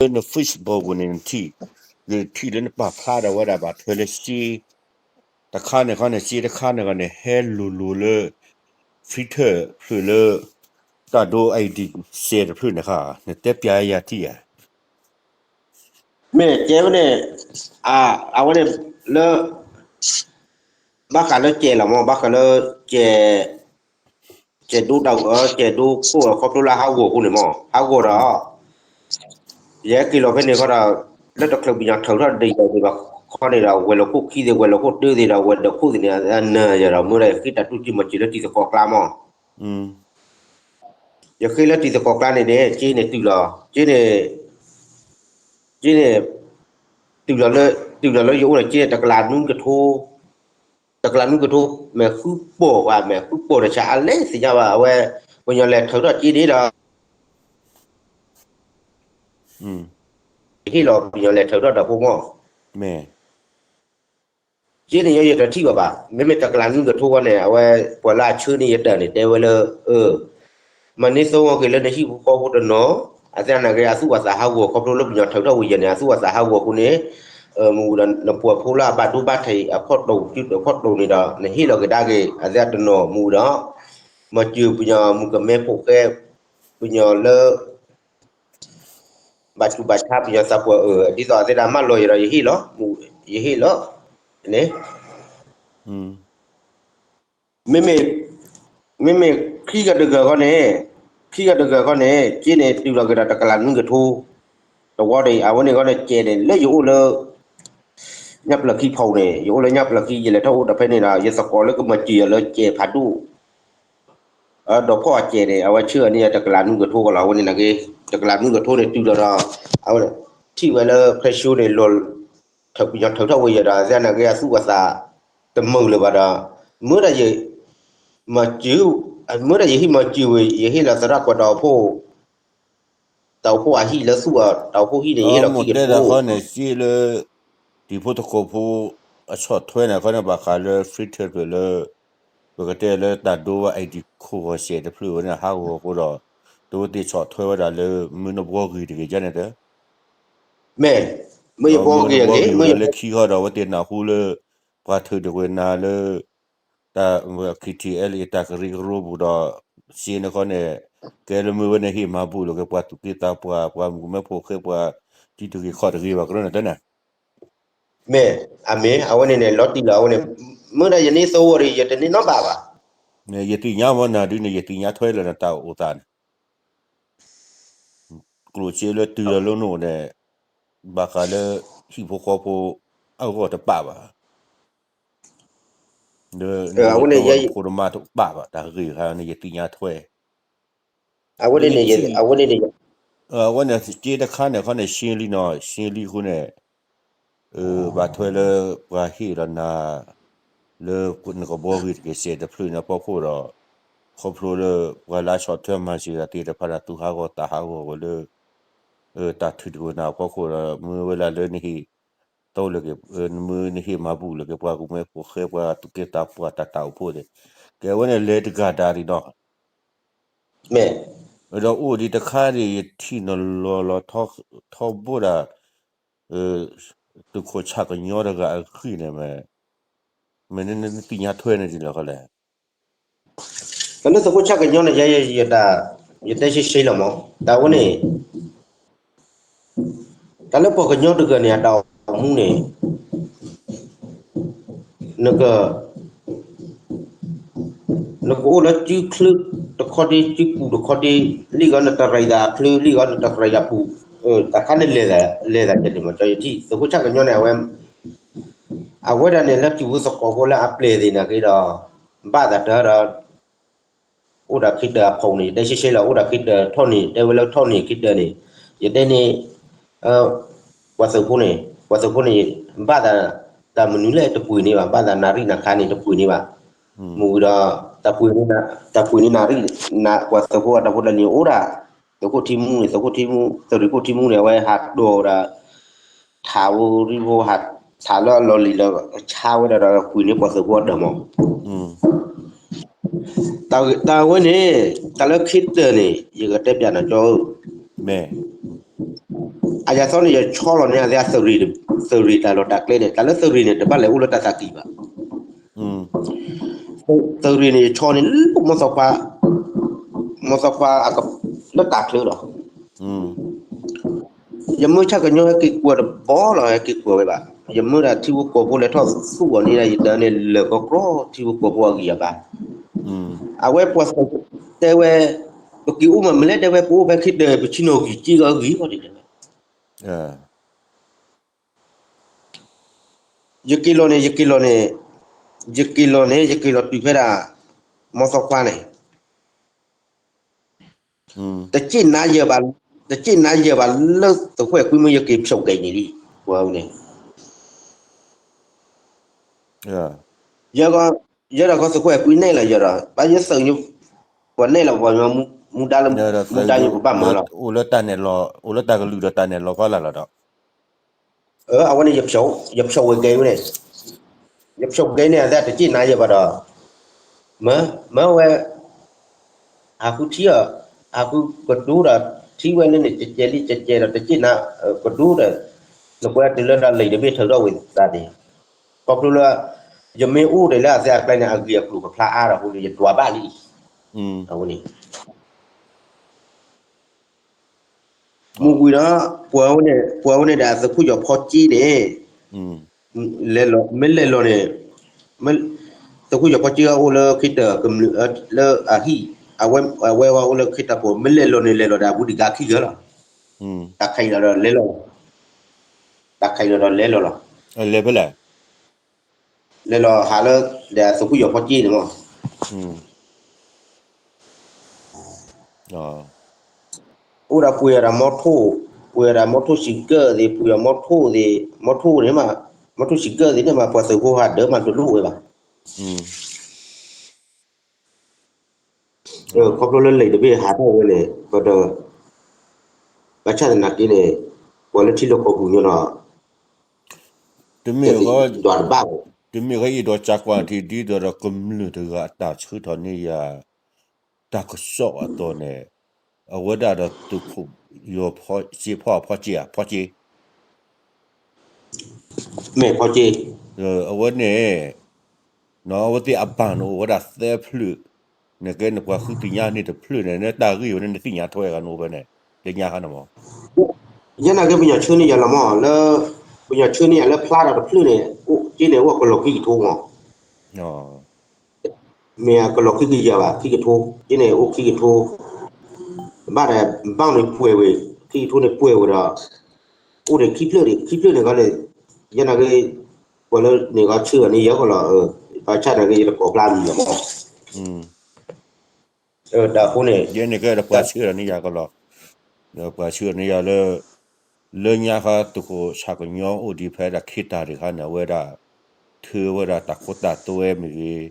လၢန Facebook ပူၤန့ၣ် နထံၣ်, နထံၣ်လၢနပာ်ဖျါဒီးဝဲဒၣ်ဘၣ်ထွဲလၢစ့ တခါန့ၣ်ခီန့ၣ် စ့တခါန့ၣ်ခီန့ၣ် ဟဲလိၤလိၤလၢ Twitter တဖျၢၣ်လၢ တၢ်ဒိ ID စဲးတဖျၢၣ်န့ၣ်ခါ နတဲပျးယၤထံၣ်ဧါ. မ့ၢ်ကဲဝဲန့ၣ်, အဝဲန့ၣ်လၢ ဘၣ်ဃးလၢကဲလီၤမ့ၢ် ဘၣ်ဃးလၢ ကဲဒိတၢ် ကဲဒိခိၣ်ခီဖျိလၢဟးဂီၤအဃိန့ၣ်မ့ၢ် ဟးဂီၤဒီး ယဟဲက့ၤလီၤဖဲန့ၣ်ဃီဒီး လၢတချုးပညီထုးထီၣ်ဒံးယၤန့ၣ်ဘၣ်ခီန့ၣ်ဒီး ဝဲၤလီၢ်ခိၣ်ခံသ့ၣ် ဝဲၤလီၢ်ခိၣ်တၢသ့ၣ်ဒီး ဝဲၤဒၢးခိၣ်သ့ၣ်န့ၣ် အနၢၤယၤဒီး မ့ၢ်ဒီးယဃ့တၢ်တူၢ်ကံမၤစၢၤလၢတံၤသကိးကျါမ့ၢ် ယဃ့လၢတံၤသကိးကျါန့ၣ်န့ၣ် က့န့ၣ်တုၤလီၤ, က့န့ၣ်, က့န့ၣ်, တုၤလီၤလၢ, တုၤလီၤလၢယအိၣ်န့ၣ် က့န့ၣ်တကလးနွံကထိ, တကလးနွံကထိ, မ့ၢ်ဃုပိာ်ဘၣ် မ့ၢ်ဃုပိာ်တဆါအလဲၤသ့ၣ်ညါဘၣ် အဝဲ, ပညီလဲၤထုးထီၣ်က့န့ၣ်ဒီး ယဟ့ၣ်လီၤပညီလဲၤထုးထီၣ်ဒီးဖိမီၢ် မ့ၢ် က့န့ၣ်ယတထံၣ်ဘၣ်ဘၣ်, မ့မ့ၢ်တကလးနွံကထိဝဲန့ၣ် အဝဲ, ပှၤလၢအဆှၢန့ၢ်ယတၢ်န့ၣ် တဲဝဲလၢ, မၤန့ၢ်သဝီက့ၤလၢနဟံၣ်ဖိဃီဖိတနီၤ, အသနာ်က့ အသူၣ်အသးဟးဂီၤခီဖျိလၢပညီထုးထီၣ်ဝံၤယၤန့ၣ် အသူၣ်အသးဟးဂီၤအဃိန့ၣ်, မ့ၢ်ဝံၤဒီးနပှၤဖိလၢအဘၣ်ဒိဘၣ်ထံးအဖီၣ်တိၤ အဖီၣ်တိၤန့ၣ်ဒီး နဟ့ၣ်လီၤကဒါက့ၤ အသနာ်က့တနီၤမ့ၢ်ဝံၤဒီး, မၤစၢၤပညီမုၣ်ကမဲဖိဃဲ, ပညီလၢ ဘၣ်ဆူးဘၣ်ဆါပညီသးပှၢ်အၢ ဒ်သိးအသ့ၣ်တၢ်မၢလီၤယၤဒီးယဟ့ၣ်လီၤ, ယဟ့ၣ်လီၤ, န့ၣ်, မ့မ့ၢ်, မ့မ့ၢ်ခံဂၤတဂၤဃီန့ၣ်, ခံဂၤတဂၤဃီန့ၣ် က့န့ၣ်တုၤလီၤက့ၤဒီးတကလးနွံကထိ, တဝီဒီး အဝဲန့ၣ်ဃီန့ၣ် ကဲန့ၣ် လၢယအိၣ်လၢ ညၣ်ပျၢၤခံဖီန့ၣ် ယအိၣ်လၢညၣ်ပျၢၤခံ ယလဲၤထီၣ်အိၣ်ဒီးဖဲန့ၣ်ဒီး ယသကိးလၢကမၤစၢၤယၤလၢကဲဖးဒိၣ် ဒီးဖီၣ်အကဲန့ၣ် အဝဲဆှၢအန့ၢ်ယၤတကလးနွံကထိကလီၤ အဝဲန့ၣ်နာ်က့, တကလးနွံကထိန့ၣ်တုၤလီၤဒီး, အဝဲ, ထံၣ်ဝဲလၢဖဲၡိန့ၣ် လီၤ, ထုးပညီထုးထီၣ်ဝဲယၤဒီး သနာ်က့အသူၣ်အသး, တမုာ်လၢၤဘၣ်ဒီး, မ့ၢ်ဒီးယ, မၤစၢၤ, မ့ၢ်ဒီးယဟံၣ်မၤစၢၤဝဲ ယဟ့ၣ်လီၤသရၣ်ကွၢ်တၢ်အိၣ်ဖှိၣ် တၢ်အိၣ်ဖှိၣ်အဟံၣ်လၢသူၣ်အီၤ တၢ်အိၣ်ဖှိၣ်ဟံၣ်န့ၣ် ယဟ့ၣ်လီၤခံကထိ, မ့ၢ်တဲတၢ်ဃီန့ၣ် စ့လၢ တံၤဖိသကိးဖိ အဆီၣ်ထွဲန့ၣ် ခီန့ၣ် ဘၣ်ဃးလၢ Twitter တဖျၢၣ်လၢ ပကတဲလၢတၢ်ဒိဝဲ ID ခိၣ်ဂီၤစဲးတဖျၢၣ်ဝဲန့ၣ် ဟးဂီၤအဃိဒီး တဝဲသ့ၣ်ဆီၣ်ထွဲဝဲဒၣ်လၢ မ့ၢ်နဘှီဂ့ၤတဂ့ၤကန့ၣ်တ, မ့ၢ်, မ့ၢ်ယဘှီဂ့ၤအဂ့ၢ် မ့ၢ်ယဘှီဂ့ၤလၢခံဃီဒီး အဝဲသ့ၣ်နၢ်ဟူလၢ ပှၤထုးဒုးဝဲနၤလၢ တၢ် KTLA တၢ်ကရၢကရိပူၤဒီး စ့န့ၣ်ခီန့ၣ် ကဲလၢမ့ၢ်ဝဲန့ၣ်ဟ့ၣ်မၤဘူၣ်လီၤက့ၤပှၤသူၣ်က့သးပှၢ် ပှၤမုၣ်ကမဲဖိဃဲပှၤ တံၤတဂ့ၤခီၣ်တဂ့ၤဘၣ်ကရၢန့ၣ်တဲန့ၣ်, မ့ၢ်, အမ့ၢ်အဝဲန့ၣ်န့ၣ် လီၤတံၢ်လီၤအဝဲန့ၣ်, မ့ၢ်ဒၣ်ယန့ၢ်သဝီဒီး ယတန့ၢ်နီတဘၣ်ဘၣ်, ယသ့ၣ်ညါမ့ၢ်နၤဒုန့ၣ် ယသ့ၣ်ညါထွဲလၢနတၢ်အိၣ်သးန့ၣ် ကျိၣ်စ့လၢတုၤလီၤလၢနအိၣ်န့ၣ် ဘၣ်ဃးလၢ ဟံၣ်ဖိဃီဖိ အဂီၢ်တပာ်ဘၣ်, လၢနဖိနမါတပာ်ဘၣ် တၢ်ဂ့ၢ်ခါန့ၣ် ယသ့ၣ်ညါထွဲ, အဝဲန့ၣ်န့ၣ် အဝဲန့ၣ်န့ၣ် အဝဲန့ၣ်စ့တခါန့ၣ်ခီန့ၣ် ရှင်းလင်းနီၤ ရှင်းလင်းအဃိန့ၣ် ဘၣ်ထွဲလၢ ပှၤဟ့ၣ်လီၤနၤ လၢနကဘှီဂ့ၤတက့ၤစဲးတဖျၢၣ်န့ၣ်အဖီခိၣ်ဒီး ခီဖျိလၢ ပှၤလၢဆီၣ်ထွဲမၤစၢၤတၢ်သ့ၣ်တဖၣ်န့ၣ် သူၣ်ဟးဂီၤသးဟးဂီၤဝဲလၢ တၢ်ထုးဒုးဝဲနၤအဖီခိၣ်ဒီး မ့ၢ်ဝဲဒၣ်လၢနဟ့ၣ် တၢ်အိၣ်လၢက့ၤ မ့ၢ်နဟ့ၣ်မၤဘူၣ်လၢက့ၤပှၤကမဲဖိဃဲပှၤသူၣ်က့သးပှၢ်တၢ်တၢ်အိၣ်ဖှိၣ်သ့ၣ် ကဲဝဲန့ၣ်လဲၤတဂၤတၢ်ဒံးနီၤ မ့ၢ်, ဒီးအိၣ်ဒံးတခါဒံး ယထံၣ်နလီၤလီၤထီဘိဒၣ် သုးခိၣ်ဆၣ်ကညီတဂၤအဂ့ၢ်န့ၣ် မ့ၢ်နသ့ၣ်ညါထွဲန့ၣ်ဒ်လဲၣ်ဃီလဲၣ်. တၢ်လၢသုးခိၣ်ဆၣ်ကညီန့ၣ် ယ, ယတဲရှဲရှဲလီၤမး, တၢ်ဝဲန့ၣ် တၢ်လၢပှၤကညီတဂၤန့ၣ် အတၢ်အိၣ်မူန့ၣ် နက နကအိၣ်လၢစုချၢတခီဒ့ စုပူၤတခီဒ့, လံၣ်ဂီၤနတရံးသးအချၢ လံၣ်ဂီၤနတရံးသးပူၤ, တၢ်ခါန့ၣ်လဲၤသး, လဲၤသးကဲန့ၣ်မး ကၠီယထံၣ် သုးခိၣ်ဆၣ်ကညီန့ၣ် အဝဲ, အဝဲဒၣ်န့ၣ်လၢတံၤဖိသကိးဖိလၢအပျဲၢ်သ့ၣ်နာ်က့ဒီး, ဘၣ်သးတၢ်ဒီး အိၣ်ဒီးခံတၢၢ်အဖီန့ၣ် ယတဲရှဲရှဲလီၤ အိၣ်ဒီးခံတၢၢ်ထီၣ်န့ၣ် တဲဝဲလၢထီၣ်န့ၣ်ခံတၢၢ်န့ၣ်, ယတဲန့ၣ်, ပှၤသုးဖိန့ၣ်, ပှၤသုးဖိန့ၣ်, ဘၣ်သး, တၢ်မနုၤလဲၣ်တပှ့ၤန့ၢ်ဘၣ် ဘၣ်သးနၣ်ရံၣ်နၣ်ခါန့ၣ်တပှ့ၤန့ၢ်ဘၣ်, မ့ၢ်ဝံၤဒီး, တၢ်ပှ့ၤန့ၢ်, တၢ်ပှ့ၤန့ၢ်နၣ်ရံၣ်, ပှၤသုးဖိအတၢ်ဖိတၢ်လံၤအိၣ်ဒၣ်, သုးခိၣ်ထံမူန့ၣ် သုးခိၣ်ထံမူ, သုးရ့ၣ်ခိၣ်ထံမူန့ၣ် အဝဲဟးဒိးဒီး ထးဝဲရံဖိဟး, ထးလၢအလီၢ်လံၤလၢ, ဆါဝဲဒၣ်ဒီးကွံာ်န့ၢ်ပှၤသုးဖိအတၢၢ်မး, တၢ်ဝဲန့ၣ်, တၢ်လၢခံတၢၢ်န့ၣ် ယကတဲပျးနၤကၠီဧၢ, မ့ၢ်, အယၤသီန့ၣ် ယဆီလီၤန့ၢ်အသး သုးရ့ၣ်တၢ်လီၢ်တၢ်ကျဲန့ၣ် တၢ်လၢသုးရ့ၣ်န့ၣ် တဘၣ်လဲၤအိၣ်လၢတၢ်သးကံၢ်ဘၣ်. သုးရ့ၣ်န့ၣ် ယဆီန့ၣ် လၢမိၢ်သီခွါ, မိၢ်သီခွါ လၢတၢ်ချၢဒီး ယမၢဆၣ်ကညီဟဲက့ၤကွၢ်တဘီလီၤ ဟဲက့ၤကွၢ်ဝဲဘၣ်. ယမၢတၢ်ထံဖိကီၢ်ဖိလဲၤထီၣ်သူၣ်အီၤန့ၣ် ယတၢ်န့ၣ်လၢာ်ကီကီ ထံဖိကီၢ်ဖိအဂံၢ်အဘါ. အဝဲပှၤသးတဲဝဲ, ပက့ၤအိၣ်မး မ့ၢ်လဲၣ်တဲဝဲ ပအိၣ်ဖဲခံတၢၢ် ပဆံနီၣ်ဂံၢ်က့ဂီၤဂံၢ်ဂီၤဒ်တဲဝဲ. ယက့ၤလီၤန့ၣ် ယက့ၤလီၤန့ၣ်, ယက့ၤလီၤန့ၣ် ယက့ၤလီၤတုၤဖဲဒၣ် မိၢ်သီခွါန့ၣ် တစ့ၣ်နါယဲၢ်ဘၣ်, တစ့ၣ်နါယဲၢ်ဘၣ်လၢသုးခိၣ်အဲၤကွံမ့ၢ် ယက့ၤဖျိးကဲၤန့ၣ်လံ, ပှၤန့ၣ်, ယဲဒၣ်ကီသုးခိၣ်အဲၤကွံနဲၣ်လီၤယဲဒီး ဘၣ်ယဲသုးညိ, ပှၤနဲၣ်လီၤပှၤမူဒါလၢ, မူဒါယိပဘၣ်မၤလီၤ, အိၣ်လၢတၢ်နဲၣ်လီၤ, အိၣ်လၢတၢ်ကလုၢ်ဒီးတၢ်နဲၣ်လီၤဖီလာ်လီၤဒီး အဝဲန့ၣ် ယဖျိးဝဲကဲန့ၣ်, ယဖျိးကဲန့ၣ် အသးတစ့ၣ်နါယဲၢ်ဘၣ်ဒီး, မၢ, မၢဝဲ, ဟးဃုထံအီၤ, ဟးဃုကဒိဒီး ထံဝဲလၢန့ၣ် ကကဲလံကကဲဒီး တစ့ၣ်နါ, ကဒိဒီး, နကွဲတုၤလၢဒီးလံာ်တဘ့ၣ်ထုးထီၣ်ဝံၤသးန့ၣ်, ခီဖျိလၢ, ယမ့ၢ်အိၣ်ဒံးလၢအသးအကျဲန့ၣ် အဂ့ၢ်အကျိၤကဖျါအါဒီးအဃိန့ၣ် ယဒွးဘၣ်လံ, အဝဲန့ၣ် မုၢ်ဝံၤဒီး, ပှၤဝဲန့ၣ်, ပှၤဝဲန့ၣ်ဒီးသုးခိၣ်ယီၤဖီက့န့ၣ်, လဲၤလီၤ, မ့ၢ်လဲၤလီၤန့ၣ်, သုးခိၣ်ယီၤဖီက့အိၣ်လၢခ့တၢၣ်ကမျၢၢ်, လၢအဟံၣ်, အဝဲအိၣ်လၢခ့တၢၣ်ပူၤ မ့ၢ်လဲၤလီၤန့ၣ် လဲၤလီၤဒီးအဘူးဒံးကါခံဂၤလီၤ, တၢ်ခးအံၤလီၤဒီးလဲၤလီၤ, တၢ်ခးအံၤလီၤဒီးလဲၤလီၤလီၤ. လဲၤလီၤဟးလၢ, ဒီးသုးခိၣ်ယီၤဖီက့န့ၣ်မး, အိၣ်ဒီးပှ့ၤအီၤဒီးမီထိၣ်, ပှ့ၤအီၤဒီးမီထိၣ်စံးကၢၣ်သ့ၣ် ပှ့ၤအီၤမီထိၣ်သ့ၣ် မီထိၣ်န့ၣ်မး, မီထိၣ်စံးကၢၣ်သ့ၣ်န့ၣ်မး ပှၤသုးဖိဟးဒၢးမးတလိၣ်ဝဲဘၣ်. ခီဖျိလၢလံာ်တဘ့ၣ်ဟးထီၣ်ဝဲန့ၣ်, ဘၣ်ဆၣ်သနာ်က့န့ၣ်, ပှၤလၢထံလီၢ်ကီၢ်ပူၤညီဒီး, တမ့ၢ်, တမ့ၢ်ဃီအံၤဒီးကကွၢ်ထံဒ်သိးဒီးကမျၢၢ်တဂၤအတၢ်ဆှၢထီၣ်န့ၢ်ယၤ, တၢ်ကစီၣ်အသိးန့ၣ်, အဝဲဒၣ်ဒီးသုးခိၣ်ယီၤဖီ, စ့ဖီအဖီက့ဧါ, ဖီက့ မ့ၢ်ဖီက့, အဝဲန့ၣ်, အဝဲသ့ၣ်အဘၣ်န့ၣ်အိၣ်ဝဲဒၣ်သၢဖျၢၣ်, နကဲနပှၤဃုသ့ၣ်ညါန့ၢ်တဖျၢၣ်န့ၣ် နတၢ်ဂ့ၢ်ဝဲန့ၣ် နသ့ၣ်ညါထွဲဂၤန့ၣ်အိၣ်ဖဲန့ၣ်, သ့ၣ်ညါဟါန့ၣ်မး. ယဲနာ်က့ပညီဆှၢန့ၢ်ယၤလီၤမး လၢ, ပညီဆှၢန့ၢ်ယၤလၢဖျါဒီးတဖျၢၣ်န့ၣ်, က့န့ၣ်အိၣ်ကလီၤခံကထိမး မ့ၢ်အကလီၤခံကယၤဘၣ် ခံကထိ, က့န့ၣ်အိၣ်ခံကထိ, ဘၣ်ဒီး, ဘၣ်န့ၣ်ပှဲၤဝဲ, ခံကထိန့ၣ်ပှဲၤဝဲဒီး, အိၣ်ဒီးခံဖျၢၣ်န့ၣ်, ခံဖျၢၣ်န့ၣ်ခီန့ၣ်, ယဲနာ်က့, ပှၤလၢန့ၣ်ဂီၤဆှၢအီၤန့ၣ်ယဲကီးလီၤ, ဘၣ်ဆၣ်နာ်က့ယတကိးဖျါမံၤလီၤမး. တၢ်အဃိန့ၣ်, ယဲန့ၣ်ကဲဒီးပှၤဆှၢအီၤန့ၣ်ယၤကီးလီၤ, ပှၤဆှၢအီၤန့ၣ်ယၤလၢ, လၢညါဃီသုးခိၣ်ဆၣ်ကညီအိၣ်ဒံးဖဲဒၣ်ခ့တၢၣ်တခါန့ၣ် အဝဲဒၣ်, ထုးဝဲဒၣ်တၢ်ခိတၢ်သွဲမ့ၢ်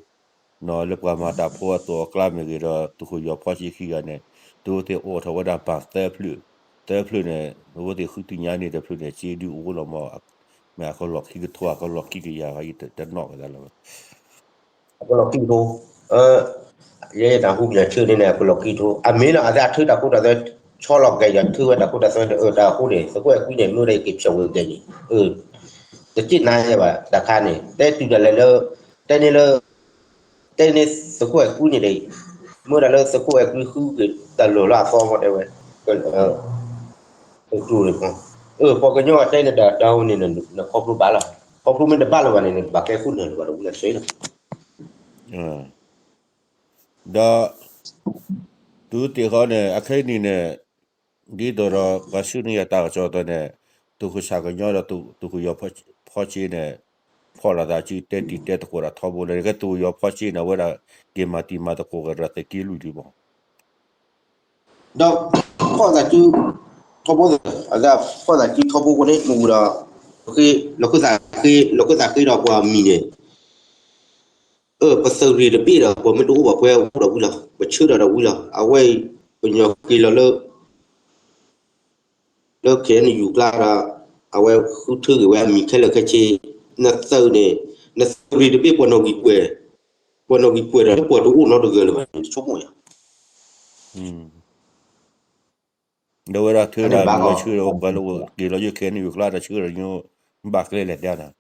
ဂ့ၤ, လၢပှၤမၤတၢ်ဖိအသိးအကျါမ့ၢ်ဂ့ၤဒီး သုးခိၣ်ယီၤဖီက့ခံဂၤန့ၣ်, သုဝဲသ့ၣ်အိးထီၣ်ဝဲဒၣ်ဘၣ်သၢဖျၢၣ်, သၢဖျၢၣ်န့ၣ်, အဝဲသ့ၣ်ဃုသ့ၣ်ညါန့ၢ်တဖျၢၣ်န့ၣ် စ့ဒုးအိၣ်လီၤမး, မ့ၢ်အကလီၤခံကထိ အကလီၤခံကယၤ တနီၣ်ကသးလီၤ. အကလီၤခံကထိ, ယဲတၢ်ဟူပညီဆှၢန့ၣ်န့ၣ် အကလီၤခံကထိ, အမ့ၢ်လီၤအသးထုးတၢ်ခိတၢ်သွဲ, ဆီလီၤကဲၤယၤထုးဝဲတၢ်ခိတၢ်သွဲ တၢ်အဃိန့ၣ် သုးခိၣ်အဲၤကွံန့ၣ် မ့ၢ်ဝဲဒၣ်ယက့ၤဖျိးဝဲကဲၤန့ၣ်, တစ့ၣ်နါယဲၢ်ဘၣ်တၢ်ခါန့ၣ် တဲတုၤဒၣ်လဲာ်လၢ, တဲန့ၣ်လၢ, တဲန့ၣ်သုးခိၣ်အဲၤကွံန့ၣ်ဒီး, မ့ၢ်ဒၣ်လၢသုးခိၣ်အဲၤကွံဃုက့ၤတၢ်လီၢ်လၢအသီမးတဲဝဲ, ကျိန့ၣ်, ပှၤကညီတဲန့ၣ်တၢ်တၢ်ဝဲန့ၣ် နခီဖျိဘၣ်လီၤ, ခီဖျိမ့ၢ်တဘၣ်လၢၤဘၣ်န့ၣ် နဘၣ်ကဲခိၣ်နၢ်လၢၤဘၣ်ဒီးဝံလၢဆှၢလီၤ. ဒီး, တုၤသ့ၣ်ဃီန့ၣ် အခဲအံၤန့ၣ်, ဒ်သိးဒီးပှၤဆှၢန့ၢ်ယၤတၢ်ကစီၣ်အသိးန့ၣ်, သုးခိၣ်ဆၣ်ကညီဒီးသုးခိၣ်ယီၤဖီက့န့ၣ်, ဖီၣ်လိာ်သးစုတဲတံၤတဲသကိးဒီးထီဘိလၢ ကဲသုးခိၣ်ယီၤဖီက့န့ၣ် အဝဲဒၣ်က့ၤမၤတံၤမၤသကိးကဒီးသုးက့လွံၢ်ဒံးမး ဒီးဖီၣ်သးစု, ထီဘိ, အသးဖီၣ်သးစုထီဘိအဃိန့ၣ် မ့ၢ်ဝံၤဒီး, လီၤဃုသးဃ့, လီၤဃုသးဃ့ဒီးပှၤမံၤန့ၣ်, အၢ ပသုးရ့ၣ်တဘ့ၣ်ဒီး ပှၤမ့ၢ်တအိၣ်ဘၣ်ပှဲၤအိၣ်ဒီးဝံၤလီၤ, ပဆၢဒီးဒီးဝံၤလီၤ, အဝဲအံၤ, ပညီက့ၤလီၤလၢ လၢ KNU ကျါဒီး, အဝဲဃုထၢက့ၤဝဲအမံၤခဲလၢာ်ခဲဆ့, နသုးန့ၣ်, နသုးရ့ၣ်တဘ့ၣ်ပှၤနီၣ်ဂံၢ်ပှဲၤ, ပှၤနီၣ်ဂံၢ်ပှဲၤဒီးလၢပှၤတအိၣ်နီတဂၤလၢၤဘၣ်န့ၣ် ဆိကမိၣ်ယၤ. ဒီးဝဲဒၣ်ထၢဒၣ်မ့ၢ်ဝဲဆှၢဒီးပှၤလၢက့ၤလီၤယိၣ်ခဲန့ၣ် ယိၤကျါတၢ်ဆှၢဒီးညိ ဘၣ်ကျဲလဲၣ်တၢ်နၤ,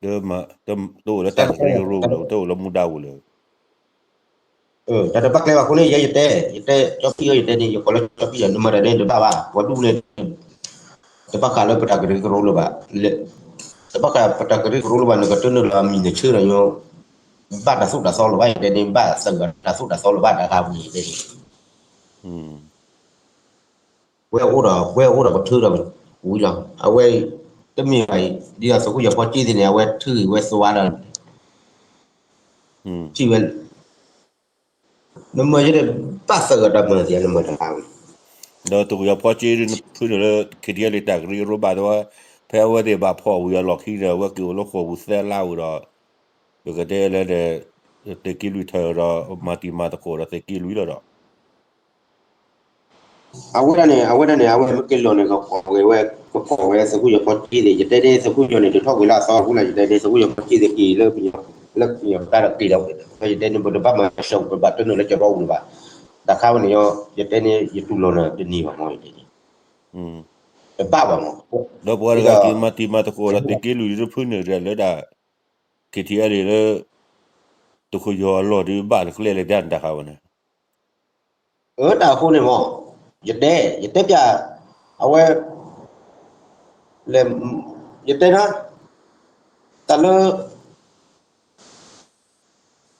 တအိၣ်လၢတၢ်ကရၢကရိလၢ တအိၣ်လၢမူဒါပူၤလၢ တၢ်တဘၣ်ကျဲဘၣ်အဃိန့ၣ် ယဲယတဲ, ယတဲ ကၠီဖံၣ်ဧၢ ယတဲန့ၣ် ယကိးလၢကၠီဖံၣ်ဒီး နမၤတၢ်န့ၣ်တဘၣ်ဘၣ်, ပှၤဒူၣ်န့ၣ် တဘၣ်ဃးလၢပတၢ်ကရၢကရိလၢၤဘၣ်, တဘၣ်ဃးပတၢ်ကရၢကရိလၢၤဘၣ်, နကတၢၢ်နုာ်လီၤအမံၤနဆှၢဒီးညိ ဘၣ်တၢ်သိၣ်တၢ်သီလၢၤဘၣ် ယတဲန့ၣ် ဘၣ်သဂၢၢ်တၢ်သိၣ်တၢ်သီလၢၤဘၣ် တၢ်ခါပူၤန့ၣ်တဲန့ၣ် ဝဲအိၣ်ဒီး ဝဲအိၣ်ဒီးပထုးဒီးဝံၤလီၤ. အဝဲ တမ့ၢ်ဘၣ်အံၤ ဒ်သိးသုးခိၣ်ယီၤဖီကၠ့သ့ၣ်န့ၣ် အဝဲထုးဂ့ၤဝဲသွါဒီး ထံၣ်ဝဲ နမၤယဲဒၣ် ဘၣ်သဂၢၢ်တၢ်မၤသ့ နမၤတခါဝဲ ဒီးသုးခိၣ်ယီၤဖီကၠ့ဒ်နဖုန့ၣ်လၢ ခံထံၣ်လံတၢ်ကရၢကရိဘၣ်ဒီး ဖဲအဝဲသ့ၣ်ဘၣ်ဖီၣ်ဝံၤအလီၢ်ခံဒီး အဝဲက့ၤအိၣ်လၢဃိာ်ပူၤသၢလါဝံၤဒီး ပကတဲလၢ သုးက့လွံၢ်ထၢဒီး မၤတံၤမၤသကိးဒီးသုးက့လွံၢ်လီၤဒီး အဝဲဒၣ်န့ၣ် အဝဲဒၣ်န့ၣ် အဝဲမ့ၢ်က့ၤလီၤန့ၣ် ကကိးဝဲ ကကိးဝဲသုးခိၣ်ယီၤဖီကၠ့သ့ၣ် ယတဲန့ၣ် သုးခိၣ်ယီၤန့ၣ် တထီၣ်ဝံၤလၢအသီအဃိလီၤ ယတဲန့ၣ် သုးခိၣ်ယီၤဖီကၠ့သ့ၣ်က့ၤလၢ လၢကညီၤတၢ်ဒီးက့ၤလီၤ ယတဲန့ၣ် ပတဘၣ်မၤစၢၤ ပဘၣ်တၢၢ်နုာ်လၢကၠီၤဘီပူၤလၢၤဘၣ် တၢ်ခါဝဲန့ၣ် ယတဲန့ၣ် ယတူၢ်လိာ်နၤတန့ၢ်ဘၣ်မ့ၢ် ယတဲန့ၣ် တဘၣ်ဘၣ်မ့ၢ် ဒီးပှၤတဂၤက့ၤမၤတံၤမၤသကိးဒီးသုးက့လွံၢ်ဒ်တဖုန့ၣ်ဒီးလၢဒၣ် ခံထံၣ်လံလၢ သုးခိၣ်ယီၤအလီၢ်ဒ်ဘၣ်လၢကျဲလဲၣ်တၢ်နတၢ်ခါဝဲန့ၣ် အၢ တၢ်အဃိန့ၣ်မ့ၢ် ယတဲ ယတဲပျး အဝဲ လဲၣ် ယတဲနၤ တၢ်လၢ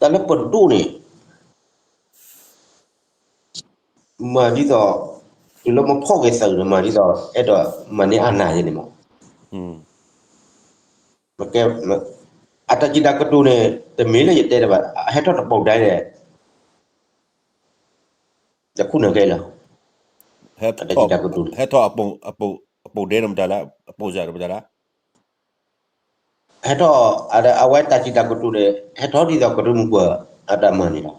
တၢ်လၢပဒိၣ်န့ၣ် မၤဒ်သိး တုၤလၢမ့ၢ်ဖီၣ်က့ၤသုးန့ၣ် မၤဒ်သိး အဲၣ်ဒိးမၤန့ၢ်အနၢ်ယဲန့ၣ်မ့ၢ် အတၢ်စံးတၢ်ကတိၤန့ၣ် တမ့ၢ်လၢယတဲတဘၣ် ဟဲထီၣ်တပိာ်ဒဲးန့ၣ် ယခိၣ်နၢ်ကဲလီၤ အတၢ်စံးတၢ်ကတိၤန့ၣ် ဟဲထီၣ်အပိာ်ဒဲးန့ၣ်မတၤလဲၣ် အပိာ်စၢ်န့ၣ်မတၤလဲၣ် ဟဲထီၣ် အဝဲတၢ်စံးတၢ်ကတိၤန့ၣ် ဟဲထီၣ်ဒ်သိးကရၢမိၢ်ပှၢ်အတၢ်မၤန့ၣ်လီၤ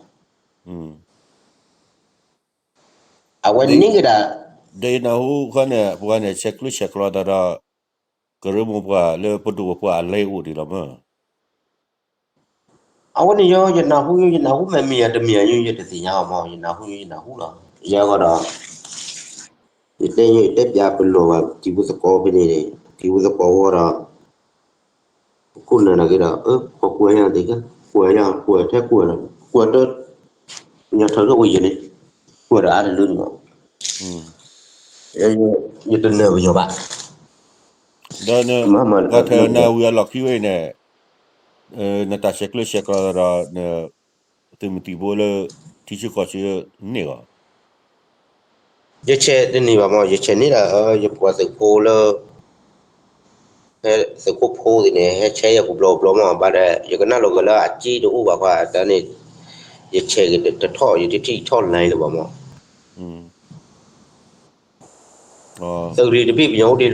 အဝဲန့ၢ်က့ၤဒၣ် ဒီးယနၢ်ဟူခီန့ၣ် ပှၤန့ၣ် ဆဲးကျၢဆဲးကျိးသးဒီး ကရၢမိၢ်ပှၢ်လၢပဒိၣ်ပပှၢ်အလဲအိၣ်ဒံးလီၤမၢ် အဝဲန့ၣ်ယ ယနၢ်ဟူ ယနၢ်ဟူမ့ၢ်မ့ၢ်ယတမ့ၢ်ယ ယတသ့ၣ်ညါအီၤမး ယနၢ်ဟူ ယနၢ်ဟူလီၤ ယဲဃီဒီး ယတဲ ယတဲပျးပလီၢ်ဘၣ် တံၤဖိသကိးဖဲန့ၣ် တံၤဖိသကိးဝဲဒီး ပခိၣ်နၢ်နာ်က့ဒီး ကွၢ်ကွၢ်ယၤတက့ၢ် ကွၢ်ယၤ ကွၢ်ထဲကွၢ်ဒီး ကွၢ်တၢ် ပညီထုးထီၣ်ဝဲယဲန့ၣ် ကွၢ်ဒီးအါတလၢန့ၣ်မး ယတနၢၤပညီဘၣ် ဒီး ပှၤထၢနၤဝံၤအလီၢ်ခံဝဲအံၤန့ၣ် နတၢ်ဆဲးကျၢဆဲးကျိးဒီး သုးမုၢ်သံၣ်ဘိလၢ ထံဆၢကီၢ်ဆၢန့ၣ်ဂီၢ် ယဆဲးတန့ၢ်ဘၣ်မး ယဆဲးန့ၢ်ဒၣ် ယပှၤသုးဖိလၢ ဖဲသုးခိၣ်ဖိသ့ၣ်န့ၣ် ဟဲဆဲးယၤကဘျီကဘျီမး ဘၣ်ဒီး ယကနၣ်လိာ်က့ၤလၢအစ့တအိၣ်ဘၣ်ဃီ တၢ်န့ၣ် ယဆဲးက့ၤတထီၣ် ယတထံၣ်ထီၣ်လဲၤလၢၤဘၣ်မး သုးရ့ၣ်တဘ့ၣ်ပညီအိၣ်ဒံး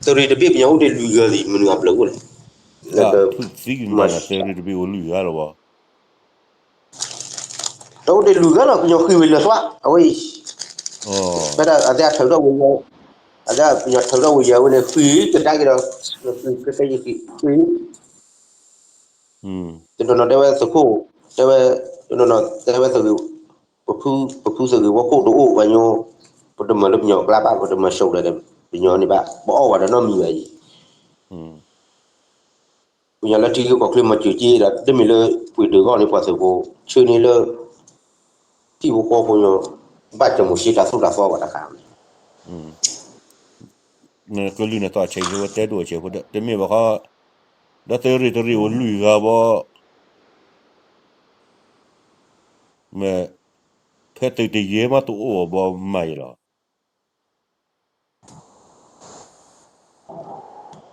သုးရ့ၣ်တဘ့ၣ်ပညီအိၣ်ဒံးလွံၢ်ဂၤလံ မနုၤအဘျုးအိၣ်လဲၣ် သုးရ့ၣ်တဘ့ၣ်အိၣ်လွံၢ်ဂၤလီၤဘၣ် တအိၣ်ဒံးလွံၢ်ဂၤလီၤ ပညီဃ့ဝံၤလၢာ်သွး အဝဲအံၤ ဖဲဒၣ်အသ့အထုးထီၣ်ဝံၤယဲ အသ့ပညီထုးထီၣ်ဝံၤယဲဝဲန့ၣ် ဃ့ကဒါက့ၤဒီး ဃ့ တနီၤနီၤတဲဝဲသုးခိၣ် တဲဝဲ တနီၤနီၤတဲဝဲသုး ပဖုသုးဂ့ၢ်ဝီခိၣ်တအိၣ်ဝဲညိ ပတမၤလၢပညီကျါဘၣ် ပတမၤဆိးဒီး ပညီန့ၣ်ဘၣ် ပအီၣ်ဝဲဒီးနီတမံၤဘၣ်အံၤ ပညီလၢထံဂုၤကီၢ်ချၢမၤစၢၤက့ဒီး တမ့ၢ်လၢပှ့ၤဒုးဂီၢ်န့ၣ်ပှၤသုးဖိ ဆၢန့ၣ်လၢ ထံဖိကီၢ်ဖိညီ ဘၣ်ကမူၤဆ့တၢ်သိၣ်တၢ်သီဘၣ်တခါန့ၣ် ကလုၢ်န့ၣ်သီၣ်ဆဲးယိဝဲတဲဒိၣ်ဆဲးဖိ တမ့ၢ်ဘၣ်ဃီ ဒီးသုးရ့ၣ်တရ့ၣ်အိၣ်လွံၢ်ဂၤဘၣ် မ့ၢ် ဖဲသုးတယဲၢ်မးတအိၣ်ဘၣ်မၤယဲလီၤ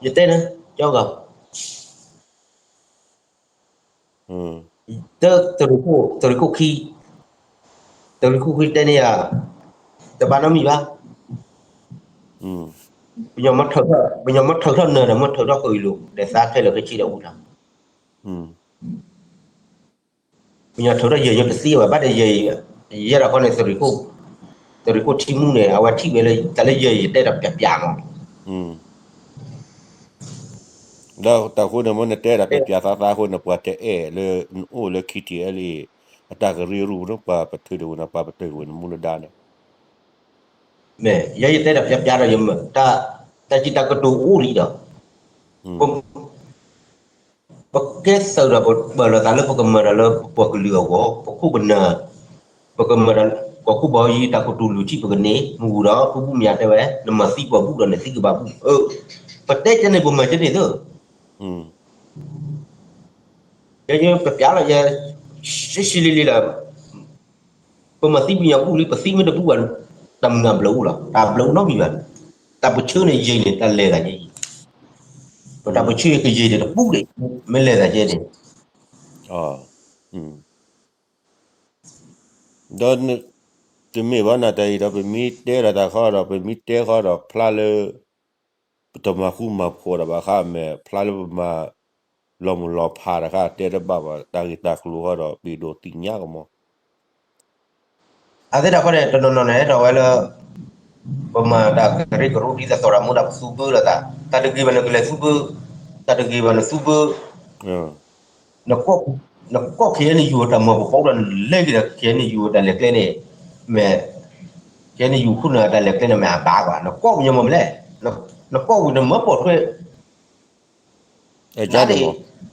ယတဲနၤ ကၠီဂီၤ တ သုးရ့ၣ်ခိၣ်ခံ သုးရ့ၣ်ခိၣ်ခံတဲန့ၢ်ယၤ တဘၣ်နီတမံၤဘၣ် ပညီမ့ၢ်ထုးထီၣ် ပညီမ့ၢ်ထုးထီၣ်နၢၤဒီး မ့ၢ်ထုးထီၣ်ဃုာ်အံၤလိၤ ဒီးသးခဲလၢာ်ခဲဆ့ဒီးအိၣ်တၢ် ပညီထုးထီၣ်ယဲၢ်ညိတသ့ဘၣ် ဘၣ်ဒီးယဲၢ် ယဲၢ်ဒၣ်ဃီန့ၣ် သုးရ့ၣ်ခိၣ်ထံမူန့ၣ် အဝဲထံၣ်ဝဲလၢ တၢ်လၢယဲၢ်ယတဲဒီးပျးပျးမး ဒီးတၢ်ဃိန့ၣ် မ့ၢ်နတဲဒၣ်ပျးပျးသးသးအဃိန့ၣ် ပှၤတအဲၣ်လၢနအိၣ်လၢ ခံထံၣ်အဲလံ အတၢ်ကရၢကရိပူၤန့ၣ် ပှၤပထုးဒိၣ်ဝဲန့ၣ် ပှၤပထုးဝဲန့ၣ်မူလၢဒါန့ၣ် မ့ၢ်ယဲယတဲတၢ်ပျါပျါဒီး ယမ့ၢ် တၢ်စံးတၢ်ကတိၤအိၣ်လံဒီး ပကဲသုးဒီးပပာ်လီၤသးလၢပကမၤတၢ်လၢပပှၤကလုာ်အဂီၢ်, ပခိၣ်ပနၢ်, ပကမၤတၢ်ကီၢ်ခိၣ်ဘီယံၤ တၢ်ကတိၤလုၢ်ထံၣ်ပကန့ၢ်, မ့ၢ်ဂ့ၤဒီး ဖုဘုၣ်မၠးတဲဝဲ နမၤသံပှၤဘူၣ်ဒီးနသံကဘၣ်ဘူၣ်, ပတဲကဲန့ၣ် ပမၤကဲန့ၣ်သ့ ယဲယပျါလီၤယဲ ရှဲရှဲလံလံလီၤ ပမၤသံပှၤကညီဘူၣ်လံ ပသံမ့ၢ်တဘူၣ်ဘၣ် တၢ်မုၢ်ဂၢ်ဘျၢၣ်အိၣ်လီၤ တၢ်ဘျၢၣ်အိၣ်နီတမံၤဘၣ်, တၢ်ပဆၢန့ၣ်ယံာ်န့ၣ် တၢ်လဲၤသးကဲအံၤ, ပတၢ်ပဆၢကယံာ်န့ၣ်တပူၤဒံး မ့ၢ်လဲၤသးကဲန့ၣ် ဒီး တမ့ၢ်ဘၣ်နတၢ်အံၤဒီး ပမ့ၢ်တဲလီၤတၢ်ခီဒီး ပမ့ၢ်တဲဃီဒီး ဖျါလၢ ပတမၤဃူမၤဖိးတၢ်ဘၣ်ဃး မ့ၢ်ဖျါလၢပမၤလီၤမုၢ်လီၤဖးတၢ်ဃး တဲတဘၣ်ဘၣ် တၢ်ဂ့ၢ်တၢ်ကျိၤဃီဒီး ပှၤဒိးသ့ၣ်ညါကမီၤ အသ့ၣ်တၢ်ခီန့ၣ် တနီၤနီၤန့ၣ် အဲၣ်ဒိးဝဲလၢ ပမၤတၢ်ကရၢကရိဒ်သိးသိးဒီး မူဒါပသူဘၢလိာ်သး, တၢ်တဂ့ၤဘၣ်နကလဲၤသူဘၢ, တၢ်တဂ့ၤဘၣ်နသူဘၢ, နကီၢ် နကီၢ် ခ့ၣ်အဲၣ်ယူၣ် တၢ်မၤပပီဒီးနလဲၤက့ၤဒီး ခ့ၣ်အဲၣ်ယူၣ် တၢ်လဲၤကျဲန့ၣ်, မ့ၢ် ခ့ၣ်အဲၣ်ယူၣ် ခိၣ်နၢ်တၢ်လဲၤကျဲန့ၣ် မ့ၢ်အဘၣ်ကွၢ် နကီၢ်ပညီမ့ၢ်မနုၤလဲၣ်, နကီၢ်ဝံၤနမၢပိာ်ထွဲ အန့ၣ်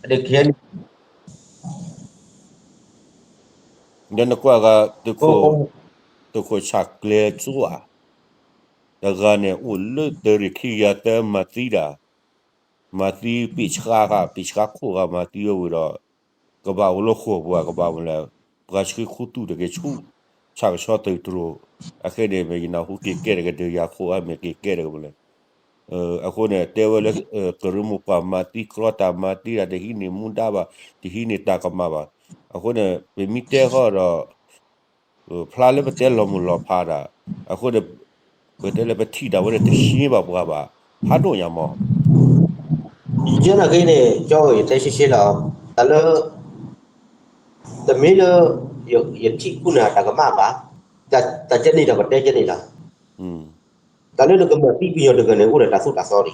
ဒီးနကွၢ်ဂၤ သုးခိၣ်ဆၣ်ကျဲစိဧါ, တဂၤန့ၣ် အိၣ်လၢတရံးခံဂၤတမၤသံတၢ်, မၤသံပ့ၢ်ဆှါဃာ် ပ့ၢ်ဆှါခိၣ်ဃာ် မၤသံဝဲဝံၤဒီး ကဘၣ်အိၣ်လၢဃိာ်ပူၤ ကဘၣ်မနုၤလဲၣ်, ပှၤဆှၢခူသူၣ်တဂ့ၤဆူ ဆၣ်ကဆီသုးတြိၤ, အခဲန့ၣ်မ့ၢ်ယနၢ်ဟူက့ၤကဲတဂ့ၤ ဒီးယၤခိၣ်အါမ့ၢ်က့ၤကဲတဂ့ၤမနုၤလဲၣ် အဃိန့ၣ် တဲဝဲလၢ ကရၢမိၢ်ပှၢ်မၤသံကြီတၢ် မၤသံတၢ် တဟံးန့ၢ်မူဒါဘၣ် တဟံးန့ၢ်တၢ်ကမၣ်ဘၣ်. အဃိန့ၣ် ပမ့ၢ်တဲဃီဒီး ဖျါလၢပတဲလီၤမုၢ်လီၤဖးတၢ်, အဃိန့ၣ် ပတဲလၢပထံၣ်တၢ်ဝဲန့ၣ် တရှဲဘၣ်ပှၤဘၣ် ဖးဒိၣ်ညါမး ယဲနာ်က့န့ၣ် ကၠီဧၢ ယတဲရှဲရှဲလီၤ, တၢ်လၢ တမ့ၢ်လၢ ယထံၣ်ခိၣ်နၢ်တၢ်ကမၣ်ဘၣ်, တၢ်ကဲန့ၣ်ဒီးပတဲကဲန့ၣ်လီၤ, တၢ်လၢနကမၤသံပယီၤတဂၤန့ၣ် အိၣ်ဒီးတၢ်သိၣ်တၢ်သီ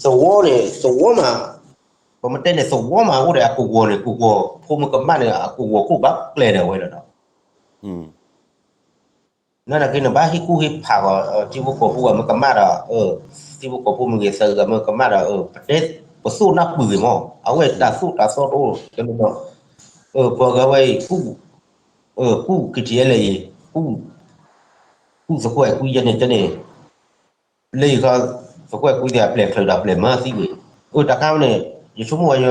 ဒံး သဝီန့ၣ် သဝီမး, ပမ့ၢ်တဲန့ၣ် သဝီမး အိၣ်ဒီးအကဝီၤန့ၣ် ကဝီၤဖိမ့ၢ်ကမၣ်န့ၣ် အကဝီၤခိၣ်ဘၣ်ကျဲဒီးဝဲလီၤဒီး နာ်က့ နဘၣ်ဟ့ၣ်ကူၣ်ဟ့ၣ်ဖးဂီၤ ထံဖိကီၢ်ဖိဂၤမ့ၢ်ကမၣ်ဒီး ထံဖိကီၢ်ဖိမ့ၢ်ဂ့ၤ သးဂၤမ့ၢ်ကမၣ်ဒီး ပတဲ ပသိၣ်နၢ်ပၢၢ်ဂ့ၤမး အဝဲတၢ်သိၣ်တၢ်သီတအိၣ် တနီၤနီၤ ပှၤဂၤဝဲအံၤ ကူၣ် ကူၣ် ကထံအဲလဲၣ်အံၤ ကူၣ် ကူၣ်သကွဲၣ်ကွံယဲန့ၣ် ကဲန့ၣ် လၢယခီ သကွဲၣ်ကွံသ့ၣ်အပျဲၢ်ချၢဒီးအပျဲၢ်မၤသံဝဲ အတၢ်ခါန့ၣ် ယဆိကမိၣ်ဝဲ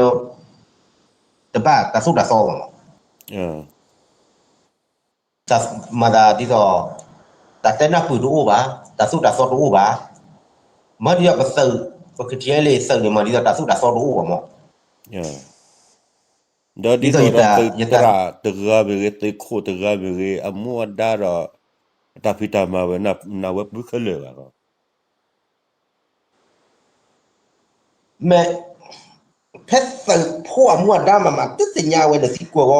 တဘၣ်တၢ်သိၣ်တၢ်သီဘၣ်မး တၢ်မၤသးဒ်သိး တၢ်တဲနၢ်ပၢၢ်တအိၣ်ဘၣ်, တၢ်သိၣ်တၢ်သီတအိၣ်ဘၣ်, မ့ၢ်ဒ်သိးပသုး ပကထံၣ်လၢသုးန့ၣ် မ့ၢ်ဒ်သိးတၢ်သိၣ်တၢ်သီတအိၣ်ဘၣ်မး, ဒီးဒ်သိးဒီးသုးသရၣ်တဂၤမ့ၢ်ဂ့ၤ သုးခိၣ်တဂၤမ့ၢ်ဂ့ၤ အမူအဒါဒီး အတၢ်ဖံးတၢ်မၤဝဲ နဝဲပုၢ်ခဲလၢာ်ဘၣ်လီၤ မ့ၢ် ဖဲသုးဖိအမူအဒါမးမး တသ့ၣ်ညါဝဲ နသံကွၢ်ဝဲ